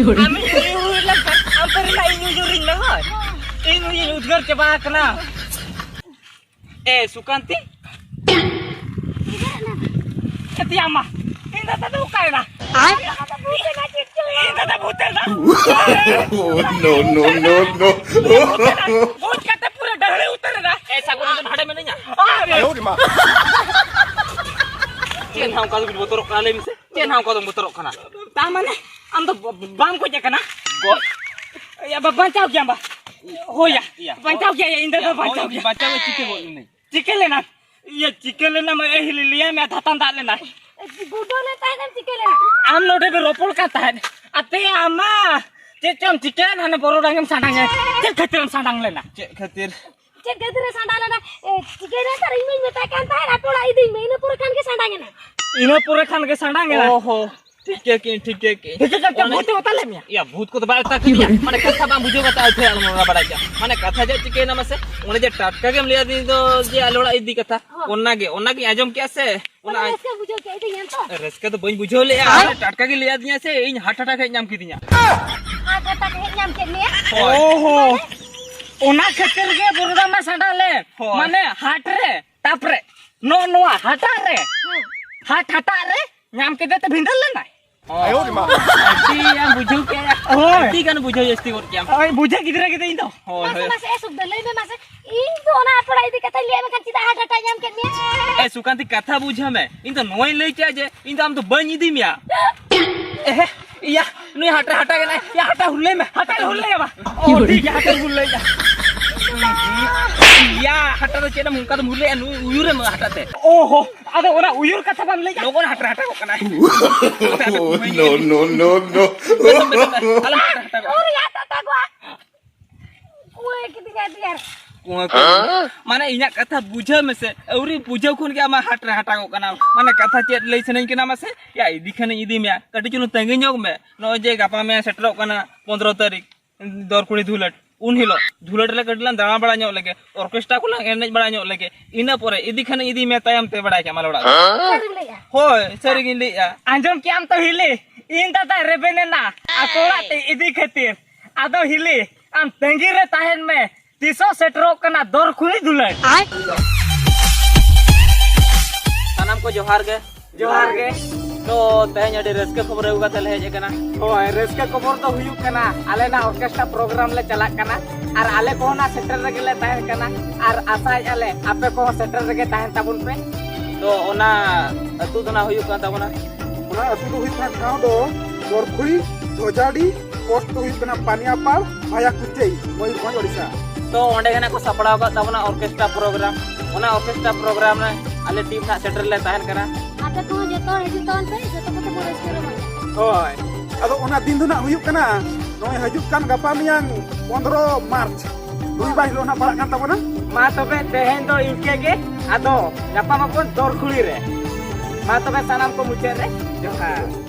ᱟᱢ ᱤᱧ ᱩᱭᱦᱟᱹᱨ ᱞᱮᱱᱠᱷᱟᱱ ᱟᱢ ᱯᱟᱹᱨᱤ ᱨᱮᱱᱟᱜ ᱤᱧ ᱩᱭᱦᱟᱹᱨᱤᱧ ᱢᱮ, ᱦᱳᱭ᱾ ᱦᱳᱭ᱾ ᱤᱧ ᱩᱭᱦᱟᱹᱨ ᱩᱫᱽᱜᱟᱹᱨ ᱪᱟᱵᱟ ᱟᱠᱟᱱᱟ᱾ ᱮ, ᱥᱩᱠᱟᱱᱛᱤ? ᱪᱮᱫ ᱭᱟ ᱢᱟ? ᱤᱧ ᱫᱟᱫᱟ ᱫᱚ ᱚᱠᱟᱭᱮᱱᱟ? ᱟᱨ? ᱤᱧ ᱫᱟᱫᱟ ᱵᱷᱩᱛ ᱮᱱᱟ᱾ Oh, no, no, no, no. ᱵᱷᱩᱛ ᱠᱟᱛᱮ ᱯᱩᱨᱟᱹ ᱰᱟᱹᱦᱲᱤ ᱩᱛᱟᱹᱨ ᱮᱱᱟ᱾ ᱮ, ᱥᱟᱹᱜᱩᱱ, ᱤᱧ ᱫᱚ ᱱᱚᱰᱮ ᱢᱤᱱᱟᱹᱧᱟ᱾ ᱟᱨ ᱟᱭᱳ ᱨᱮ ᱢᱟ᱾ ᱪᱮᱫ ᱦᱟᱸᱜ ᱚᱱᱠᱟ ᱫᱚᱵᱤᱱ ᱵᱚᱛᱚᱨᱚᱜ ᱠᱟᱱᱟ, ᱞᱟᱹᱭ ᱢᱮᱥᱮ? ᱪᱮᱫ ᱦᱟᱸᱜ ᱚᱱᱠᱟ ᱫᱚᱢ ᱵᱚᱛᱚᱨᱚᱜ ᱠᱟᱱᱟ? ᱛᱟ ᱢᱟᱱᱮ, ᱟᱢ ᱫᱚ ᱵ-, ᱵᱟᱢ ᱜᱚᱡ ᱟᱠᱟᱱᱟ? ᱜᱚᱡ? ᱭᱟ, ᱵᱟ-, ᱵᱟᱧᱪᱟᱣ ᱜᱮᱭᱟᱢ ᱵᱟ? ᱦᱳᱭ ᱭᱟ, ᱭᱟ, ᱵᱟᱧᱪᱟᱣ ᱜᱮᱭᱟ, ᱤᱧ ᱫᱚ ᱭᱟ, ᱵᱟᱧᱪᱟᱣ ᱦᱳᱭ, ᱜᱮᱭᱟ᱾ ᱵᱟᱧᱪᱟᱣ ᱜᱮ ᱪᱤᱠᱟᱹ ᱜᱚᱫ ᱞᱮᱱᱟᱹᱧ? ᱪᱤᱠᱟᱹ ᱞᱮᱱᱟ? ᱤᱭᱟᱹ, ᱪᱤᱠᱟᱹ ᱞᱮᱱᱟ ᱢᱟ, ᱮ ᱦᱤᱞᱤ, ᱞᱟᱹᱭᱟᱭ ᱢᱮ, ᱫᱷᱟᱛᱟᱱ ᱫᱟᱜ ᱞᱮᱱᱟᱭ᱾ ᱵᱩᱰᱷᱟᱹ ᱞᱮ ᱛᱟᱦᱮᱱᱮᱢ ᱪᱤᱠᱟᱹ ᱞᱮᱱᱟ? ᱟᱢ ᱱᱚᱰᱮ ᱵᱮ ᱨᱚᱯᱚᱲ ᱠᱟᱱ ᱛᱟᱦᱮᱸᱫ᱾ ᱟᱛᱮ ᱟᱢᱟ, ᱪᱮᱫ ᱪᱚᱢ ᱪᱤᱠᱟᱹᱭᱮᱱ, ᱦᱟᱱᱮ ᱵᱚᱨᱚᱰᱟᱝ ᱮᱢ ᱥᱟᱰᱟᱝ ᱮᱱ᱾ ᱪᱮᱫ ᱠᱷᱟᱹᱛᱤᱨᱮᱢ ᱥᱟᱰᱟᱝ ᱞᱮᱱᱟ? ᱪᱮᱫ ᱠᱷᱟᱹᱛᱤᱨ? ᱪᱮᱫ ᱠᱷᱟᱹᱛᱤᱨᱮ ᱥᱟᱰᱟᱝ ᱞᱮᱱᱟ? ᱮ, ᱪᱤᱠᱟᱹᱭᱮᱱᱟ ᱛᱟᱨ ᱤᱧ ᱢᱟᱧ ᱢᱮᱛᱟᱭ ᱠᱟᱱ ᱛᱟᱦᱮᱸᱫ, ᱟᱯᱮ ᱚᱲᱟᱜ ᱤᱫᱤᱧ ᱢᱮ, ᱤᱱᱟᱹ ᱯᱚᱨᱮ ᱠᱷᱟᱱ ᱜᱮ ᱥᱟᱰᱟᱝ ᱮᱱᱟ᱾ ᱤᱱᱟᱹ ᱯᱚᱨᱮ ᱠᱷᱟᱱ ᱜᱮ ᱥᱟᱰᱟᱝ ᱮᱱᱟ? ᱚ ᱦᱚ, ᱴᱷᱤᱠᱟᱹ ᱠᱮᱜᱼᱟᱹᱧ, ᱴᱷᱤᱠᱟᱹ ᱠᱮᱜᱼᱟᱹᱧ᱾ ᱴᱷᱤᱠᱟᱹ ᱠᱮᱜᱼᱟᱢ, ᱚᱱᱟ ᱵᱷᱩᱛ ᱮ ᱚᱛᱟ ᱞᱮᱫ ᱢᱮᱭᱟ? ᱭᱟ, ᱵᱷᱩᱛ ᱠᱚᱫᱚ ᱵᱟᱭ ᱚᱛᱟ ᱠᱟᱫᱤᱧᱟ᱾ ᱢᱟᱱᱮ ᱠᱟᱛᱷᱟ ᱵᱟᱢ ᱵᱩᱡᱷᱟᱹᱣ ᱠᱟᱛᱮ ᱟᱹᱛᱷᱟᱹᱲᱟ ᱟᱞᱚᱢ ᱨᱚᱲ ᱵᱟᱲᱟᱭ ᱠᱮᱜᱼᱟ᱾ ᱢᱟᱱᱮ ᱠᱟᱛᱷᱟ ᱪᱮᱫ ᱪᱤᱠᱟᱹᱭᱮᱱᱟ ᱢᱟᱥᱮ? ᱚᱱᱮ ᱡᱮ ᱴᱟᱴᱠᱟ ᱜᱮᱢ ᱞᱟᱹᱭ ᱟᱫᱤᱧ ᱫᱚ ᱡᱮ ᱟᱞᱮ ᱚᱲᱟᱜ ᱤᱫᱤ ᱠᱟᱛᱷᱟ, ᱦᱚᱸ᱾ ᱚᱱᱟ ᱜᱮ, ᱚᱱᱟ ᱜᱤᱧ ᱟᱸᱡᱚᱢ ᱠᱮᱜᱼᱟ ᱥᱮ᱾ ᱚᱱᱟ ᱢᱟᱱᱮ ᱨᱟᱹᱥᱠᱟᱹ ᱵᱩᱡᱷᱟᱹᱣ ᱠᱮᱜᱼᱟ ᱤᱧ ᱫᱚ ᱧᱮᱞ ᱛᱚ᱾ ᱨᱟᱹᱥᱠᱟᱹ ᱫᱚ ᱵᱟᱹᱧ ᱵᱩᱡᱷᱟᱹᱣ ᱞᱮᱜᱼᱟ᱾ ᱦᱮᱸ? ᱟᱨ ᱴᱟᱴᱠᱟ ᱜᱮ ᱞᱟᱹᱭ ᱟᱫᱤᱧᱟ ᱥᱮ, ᱤᱧ heart attack ᱦᱮᱡ ᱧᱟᱢ ᱠᱤᱫᱤᱧᱟ᱾ Heart attack ᱦᱮᱡ ᱧᱟᱢ ᱠᱮᱫ ᱢᱮᱭᱟ? ᱦᱳᱭ᱾ ᱚ ᱦᱚ᱾ ᱚᱱᱟ ᱠᱷᱟᱹᱛᱤᱨ ᱜᱮ ᱵᱚᱨᱚᱰᱟᱝ ᱢᱟ ᱥᱟᱰᱟᱝ ᱞᱮᱱ᱾ ᱦᱳᱭ᱾ ᱢᱟᱱᱮ heart ᱨᱮ, ᱛᱟᱯᱚᱨᱮ ᱱᱚᱜᱼᱚ ᱱᱚᱣᱟ ᱦᱟᱴᱟᱜ ᱨᱮ, ᱦᱮᱸ᱾ Heart ᱦᱟᱴᱟᱜ ᱨᱮ ᱧᱟᱢ ᱠᱮᱫᱮ ᱛᱮ ᱵᱷᱤᱸᱫᱟᱹᱲ ᱞᱮᱱᱟᱭ᱾ ᱦᱳᱭ᱾ ᱟᱹᱰᱤ ᱟᱢ ᱵᱩᱡᱷᱟᱹᱣ ᱠᱮᱜᱼᱟ᱾ ᱦᱳᱭ᱾ ᱟᱹᱰᱤ ᱜᱟᱱ ᱵᱩᱡᱷᱟᱹᱣ ᱡᱟᱹᱥᱛᱤ ᱜᱚᱫ ᱠᱮᱜᱼᱟᱢ᱾ ᱦᱳᱭ, ᱵᱩᱡᱷᱟᱹᱣ ᱜᱤᱫᱽᱨᱟᱹ ᱜᱮ ᱤᱧ ᱫᱚ᱾ ᱦᱳᱭ, ᱢᱟᱥᱮ, ᱦᱳᱭ᱾ ᱢᱟᱥᱮ, ᱮ ᱥᱩᱠᱫᱟᱹ, ᱞᱟᱹᱭ ᱢᱮ ᱢᱟᱥᱮ, ᱤᱧ ᱫᱚ ᱚᱱᱟ ᱟᱯᱲᱟ ᱤᱫᱤ ᱠᱟᱛᱮ ᱞᱟᱹᱭ ᱢᱮᱠᱷᱟᱱ ᱪᱮᱫᱟᱜ heart attack ᱧᱟᱢ ᱠᱮᱫ ᱢᱮᱭᱟ? ᱮ ᱥᱩᱠᱟᱱᱛᱤ, ᱠᱟᱛᱷᱟ ᱵᱩᱡᱷᱟᱹᱣ ᱢᱮ, ᱤᱧ ᱫᱚ ᱱᱚᱣᱟᱧ ᱞᱟᱹᱭ ᱠᱮᱜᱼᱟ ᱡᱮ ᱤᱧ ᱫᱚ ᱟᱢ ᱫᱚ ᱵᱟᱹᱧ ᱤᱫᱤ ᱢᱮᱭᱟ᱾ ᱮᱦᱮ, ᱤᱭᱟ, ᱱᱩᱭ ᱦᱟᱴᱟ, ᱦᱟᱴᱟ ᱠᱟᱱᱟᱭ᱾ ᱭᱟ, ᱦᱟᱴᱟ ᱦᱩᱨᱞᱟᱹᱭ ᱢᱮ, ᱦᱟᱴᱟ ᱦᱩᱨᱞᱟᱹᱭ ᱢᱮ᱾ ᱚ, ᱴᱷᱤᱠ ᱜᱮᱭᱟ, ᱦᱟᱴᱟ ᱦᱩᱨᱞᱟᱹᱭ ᱢᱮ᱾ ᱭᱟ, ᱦᱟᱴᱟ ᱫᱚ ᱪᱮᱫ ᱮᱢ ᱚᱱᱠᱟ ᱫᱚᱢ ᱦᱩᱨᱞᱟᱹᱭᱟ? ᱱᱩᱭ ᱩᱭᱩᱨᱮ ᱢᱮ ᱦᱟᱴᱟ ᱛᱮ᱾ ᱚ ᱦᱚ, ᱟᱫᱚ ᱚᱱᱟ ᱩᱭᱩᱨ ᱠᱟᱛᱷᱟ ᱵᱟᱢ ᱞᱟᱹᱭ ᱠᱟᱜ? ᱞᱚᱜᱚᱱ ᱦᱟᱴᱟ, ᱦᱟᱴᱟ ᱠᱚᱜ ᱠᱟᱱᱟᱭ᱾ ᱦᱟᱴᱟ ᱫᱚ ᱵᱟᱹᱧ ᱞᱟᱹᱭ᱾ No, no, no, no. ᱵᱮᱥ, ᱵᱮᱥ, ᱵᱮᱥ, ᱟᱞᱚᱢ ᱦᱟᱴᱟ, ᱦᱟᱴᱟ ᱠᱚᱜ᱾ ᱩᱨ ᱭᱟ ᱛᱟᱛᱟ ᱠᱚᱣᱟ᱾ ᱚᱭ ᱠᱤᱫᱤᱧᱟ ᱫᱤᱭᱟᱨ᱾ ᱠᱩᱸᱣᱟᱹ ᱠᱚ᱾ ᱢᱟᱱᱮ ᱤᱧᱟᱹᱜ ᱠᱟᱛᱷᱟ ᱵᱩᱡᱷᱟᱹᱣ ᱢᱮᱥᱮ, ᱟᱹᱣᱨᱤ ᱵᱩᱡᱷᱟᱹᱣ ᱠᱷᱚᱱ ᱜᱮ ᱟᱢᱟᱜ ᱦᱟᱴ ᱨᱮ ᱦᱟᱴᱟᱜᱚᱜ ᱠᱟᱱᱟ᱾ ᱢᱟᱱᱮ ᱠᱟᱛᱷᱟ ᱪᱮᱫ ᱞᱟᱹᱭ ᱥᱟᱱᱟᱧ ᱠᱟᱱᱟ ᱢᱟᱥᱮ? ᱭᱟ, ᱤᱫᱤ ᱠᱷᱟᱱᱤᱧ ᱤᱫᱤ ᱢᱮᱭᱟ, ᱠᱟᱹᱴᱤᱡ ᱪᱩᱞᱩᱝ ᱛᱟᱺᱜᱤ ᱧᱚᱜ ᱢᱮ᱾ ᱱᱚᱜᱼᱚᱭ ᱡᱮ ᱜᱟᱯᱟ ᱢᱮᱭᱟᱝ ᱥᱮᱴᱮᱨᱚᱜ ᱠᱟᱱᱟ ᱯᱚᱱᱫᱽᱨᱚ ᱛᱟᱹᱨᱤᱠᱷ, ᱫᱚᱨ ᱠᱩᱲᱤ ᱫᱷᱩᱞᱟᱹᱴ, ᱩᱱ ᱦᱤᱞᱳᱜ ᱫᱷᱩᱞᱟᱹᱴ ᱨᱮ ᱠᱟᱹᱴᱤᱡ ᱞᱟᱝ ᱫᱟᱬᱟ ᱵᱟᱲᱟ ᱧᱚᱜ ᱞᱮᱜᱮ, ᱚᱨᱠᱮᱥᱴᱨᱟ ᱠᱚᱞᱟᱝ ᱮᱱᱮᱡ ᱵᱟᱲᱟ ᱧᱚᱜ ᱞᱮᱜᱮ, ᱤᱱᱟᱹ ᱯᱚᱨᱮ ᱤᱫᱤ ᱠᱷᱟᱱᱤᱧ ᱤᱫᱤ ᱢᱮᱭᱟ ᱛᱟᱭᱚᱢ ᱛᱮ, ᱵᱟᱲᱟᱭ ᱠᱮᱫᱟᱢ ᱟᱞᱮ ᱚᱲᱟᱜ ᱨᱮ᱾ ᱥᱟᱹᱨᱤᱢ ᱞᱟᱹᱭᱮᱜᱼᱟ? ᱦᱳᱭ, ᱥᱟᱹᱨᱤ ᱜᱤᱧ ᱞᱟᱹᱭᱮᱜᱼᱟ᱾ ᱟᱸᱡᱚᱢ ᱠᱮᱜᱼᱟᱢ ᱛᱚ ᱦᱤᱞᱤ, ᱤᱧ ᱫᱟᱫᱟᱭ ᱨᱮᱵᱮᱱ ᱮᱱᱟ ᱟᱠᱚ ᱚᱲᱟᱜ ᱛᱮ ᱤᱫᱤ ᱠᱷᱟᱹᱛᱤᱨ᱾ ᱟᱫᱚ ᱦᱤᱞᱤ, ᱟᱢ ᱛᱟᱺᱜᱤ ᱨᱮ ᱛᱟᱦᱮᱱ ᱢᱮ, ᱛᱤᱥᱚᱜ ᱥᱮᱴᱮᱨᱚᱜ ᱠᱟᱱᱟ ᱫᱚᱨ ᱠᱩᱲᱤ ᱫᱩᱞᱟᱹᱲ᱾ ᱥᱟᱱᱟᱢ ᱠᱚ ᱡᱚᱦᱟᱨ ᱜᱮ᱾ ᱡᱚᱦᱟᱨ ᱜᱮ᱾ ᱛᱚ, ᱛᱮᱦᱮᱧ ᱟᱹᱰᱤ ᱨᱟᱹᱥᱠᱟᱹ ᱠᱷᱚᱵᱚᱨ ᱟᱹᱜᱩ ᱠᱟᱛᱮ ᱞᱮ ᱦᱮᱡ ᱟᱠᱟᱱᱟ᱾ ᱦᱳᱭ, ᱨᱟᱹᱥᱠᱟᱹ ᱠᱷᱚᱵᱚᱨ ᱫᱚ ᱦᱩᱭᱩᱜ ᱠᱟᱱᱟ, ᱟᱞᱮ ᱱᱟᱜ ᱚᱨᱠᱮᱥᱴᱨᱟ ᱯᱨᱳᱜᱨᱟᱢ ᱞᱮ ᱪᱟᱞᱟᱜ ᱠᱟᱱᱟ ᱟᱨ ᱟᱞᱮ ᱠᱚᱦᱚᱸ ᱱᱟᱜ ᱥᱮᱴᱮᱨ ᱨᱮᱜᱮ ᱞᱮ ᱛᱟᱦᱮᱱ ᱠᱟᱱᱟ ᱟᱨ ᱟᱥᱟᱭᱮᱫᱼᱟ ᱞᱮ ᱟᱯᱮ ᱠᱚᱦᱚᱸ ᱥᱮᱴᱮᱨ ᱨᱮᱜᱮ ᱛᱟᱦᱮᱱ ᱛᱟᱵᱚᱱ ᱯᱮ᱾ ᱛᱚ, ᱚᱱᱟ ᱟᱹᱛᱩ ᱫᱚ ᱱᱟᱜ ᱦᱩᱭᱩᱜ ᱠᱟᱱ ᱛᱟᱵᱚᱱᱟ, ᱚᱱᱟ ᱟᱹᱛᱩ ᱫᱚ ᱦᱩᱭᱩᱜ ᱠᱟᱱᱟ ᱴᱷᱟᱶ ᱫᱚ ᱵᱚᱨᱠᱷᱩᱲᱤ, ᱫᱷᱚᱡᱟᱰᱤ, ᱯᱳᱥᱴ ᱫᱚ ᱦᱩᱭᱩᱜ ᱠᱟᱱᱟ ᱯᱟᱱᱤᱭᱟᱯᱟᱲ, ᱵᱷᱟᱭᱟ ᱠᱩᱪᱟᱹᱭ, ᱢᱚᱭᱩᱨᱵᱷᱚᱸᱡᱽ, ᱳᱰᱤᱥᱟ᱾ ᱛᱚ, ᱚᱸᱰᱮ ᱜᱮ ᱱᱟᱜ ᱠᱚ ᱥᱟᱯᱲᱟᱣ ᱟᱠᱟᱫ ᱛᱟᱵᱚᱱᱟ ᱚᱨᱠᱮᱥᱴᱨᱟ ᱯᱨᱳᱜᱨᱟᱢ᱾ ᱚᱱᱟ ᱚᱨᱠᱮᱥᱴᱨᱟ ᱯᱨᱳᱜᱨᱟᱢ ᱨᱮ ᱟᱞᱮ ᱴᱤᱢ ᱱᱟᱜ ᱥᱮᱴᱮᱨ ᱞᱮ ᱛᱟᱦᱮᱱ ᱠᱟᱱᱟ᱾ ᱟᱯᱮ ᱠᱚᱦᱚᱸ ᱡᱚᱛᱚ ᱦᱚᱲ ᱦᱤᱡᱩᱜ ᱛᱟᱵᱚᱱ ᱯᱮ, ᱡᱚᱛᱚ ᱠᱚᱛᱮ ᱵᱚᱱ ᱨᱟᱹᱥᱠᱟᱹ ᱨᱚᱢᱚᱡᱟ᱾ ᱦᱳᱭ᱾ ᱟᱫᱚ ᱚᱱᱟ ᱫᱤᱱ ᱫᱚ ᱱᱟᱜ ᱦᱩᱭᱩᱜ ᱠᱟᱱᱟ ᱱᱚᱜᱼᱚᱭ ᱦᱤᱡᱩᱜ ᱠᱟᱱ ᱜᱟᱯᱟ ᱢᱮᱭᱟᱝ ᱯᱚᱱᱫᱽᱨᱚ ᱢᱟᱨᱪ, ᱨᱚᱵᱤᱵᱟᱨ ᱦᱤᱞᱳᱜ ᱱᱟᱜ ᱯᱟᱲᱟᱜ ᱠᱟᱱ ᱛᱟᱵᱚᱱᱟ᱾ ᱢᱟ ᱛᱚᱵᱮ ᱛᱮᱦᱮᱧ ᱫᱚ ᱤᱱᱠᱟᱹ ᱜᱮ, ᱟᱫᱚ ᱧᱟᱯᱟᱢ ᱟᱵᱚᱱ ᱫᱚᱨᱠᱷᱩᱲᱤ ᱨᱮ᱾ ᱢᱟ ᱛᱚᱵᱮ ᱥᱟᱱᱟᱢ ᱠᱚ ᱢᱩᱪᱟᱹᱫ ᱨᱮ ᱡᱚᱦᱟᱨ᱾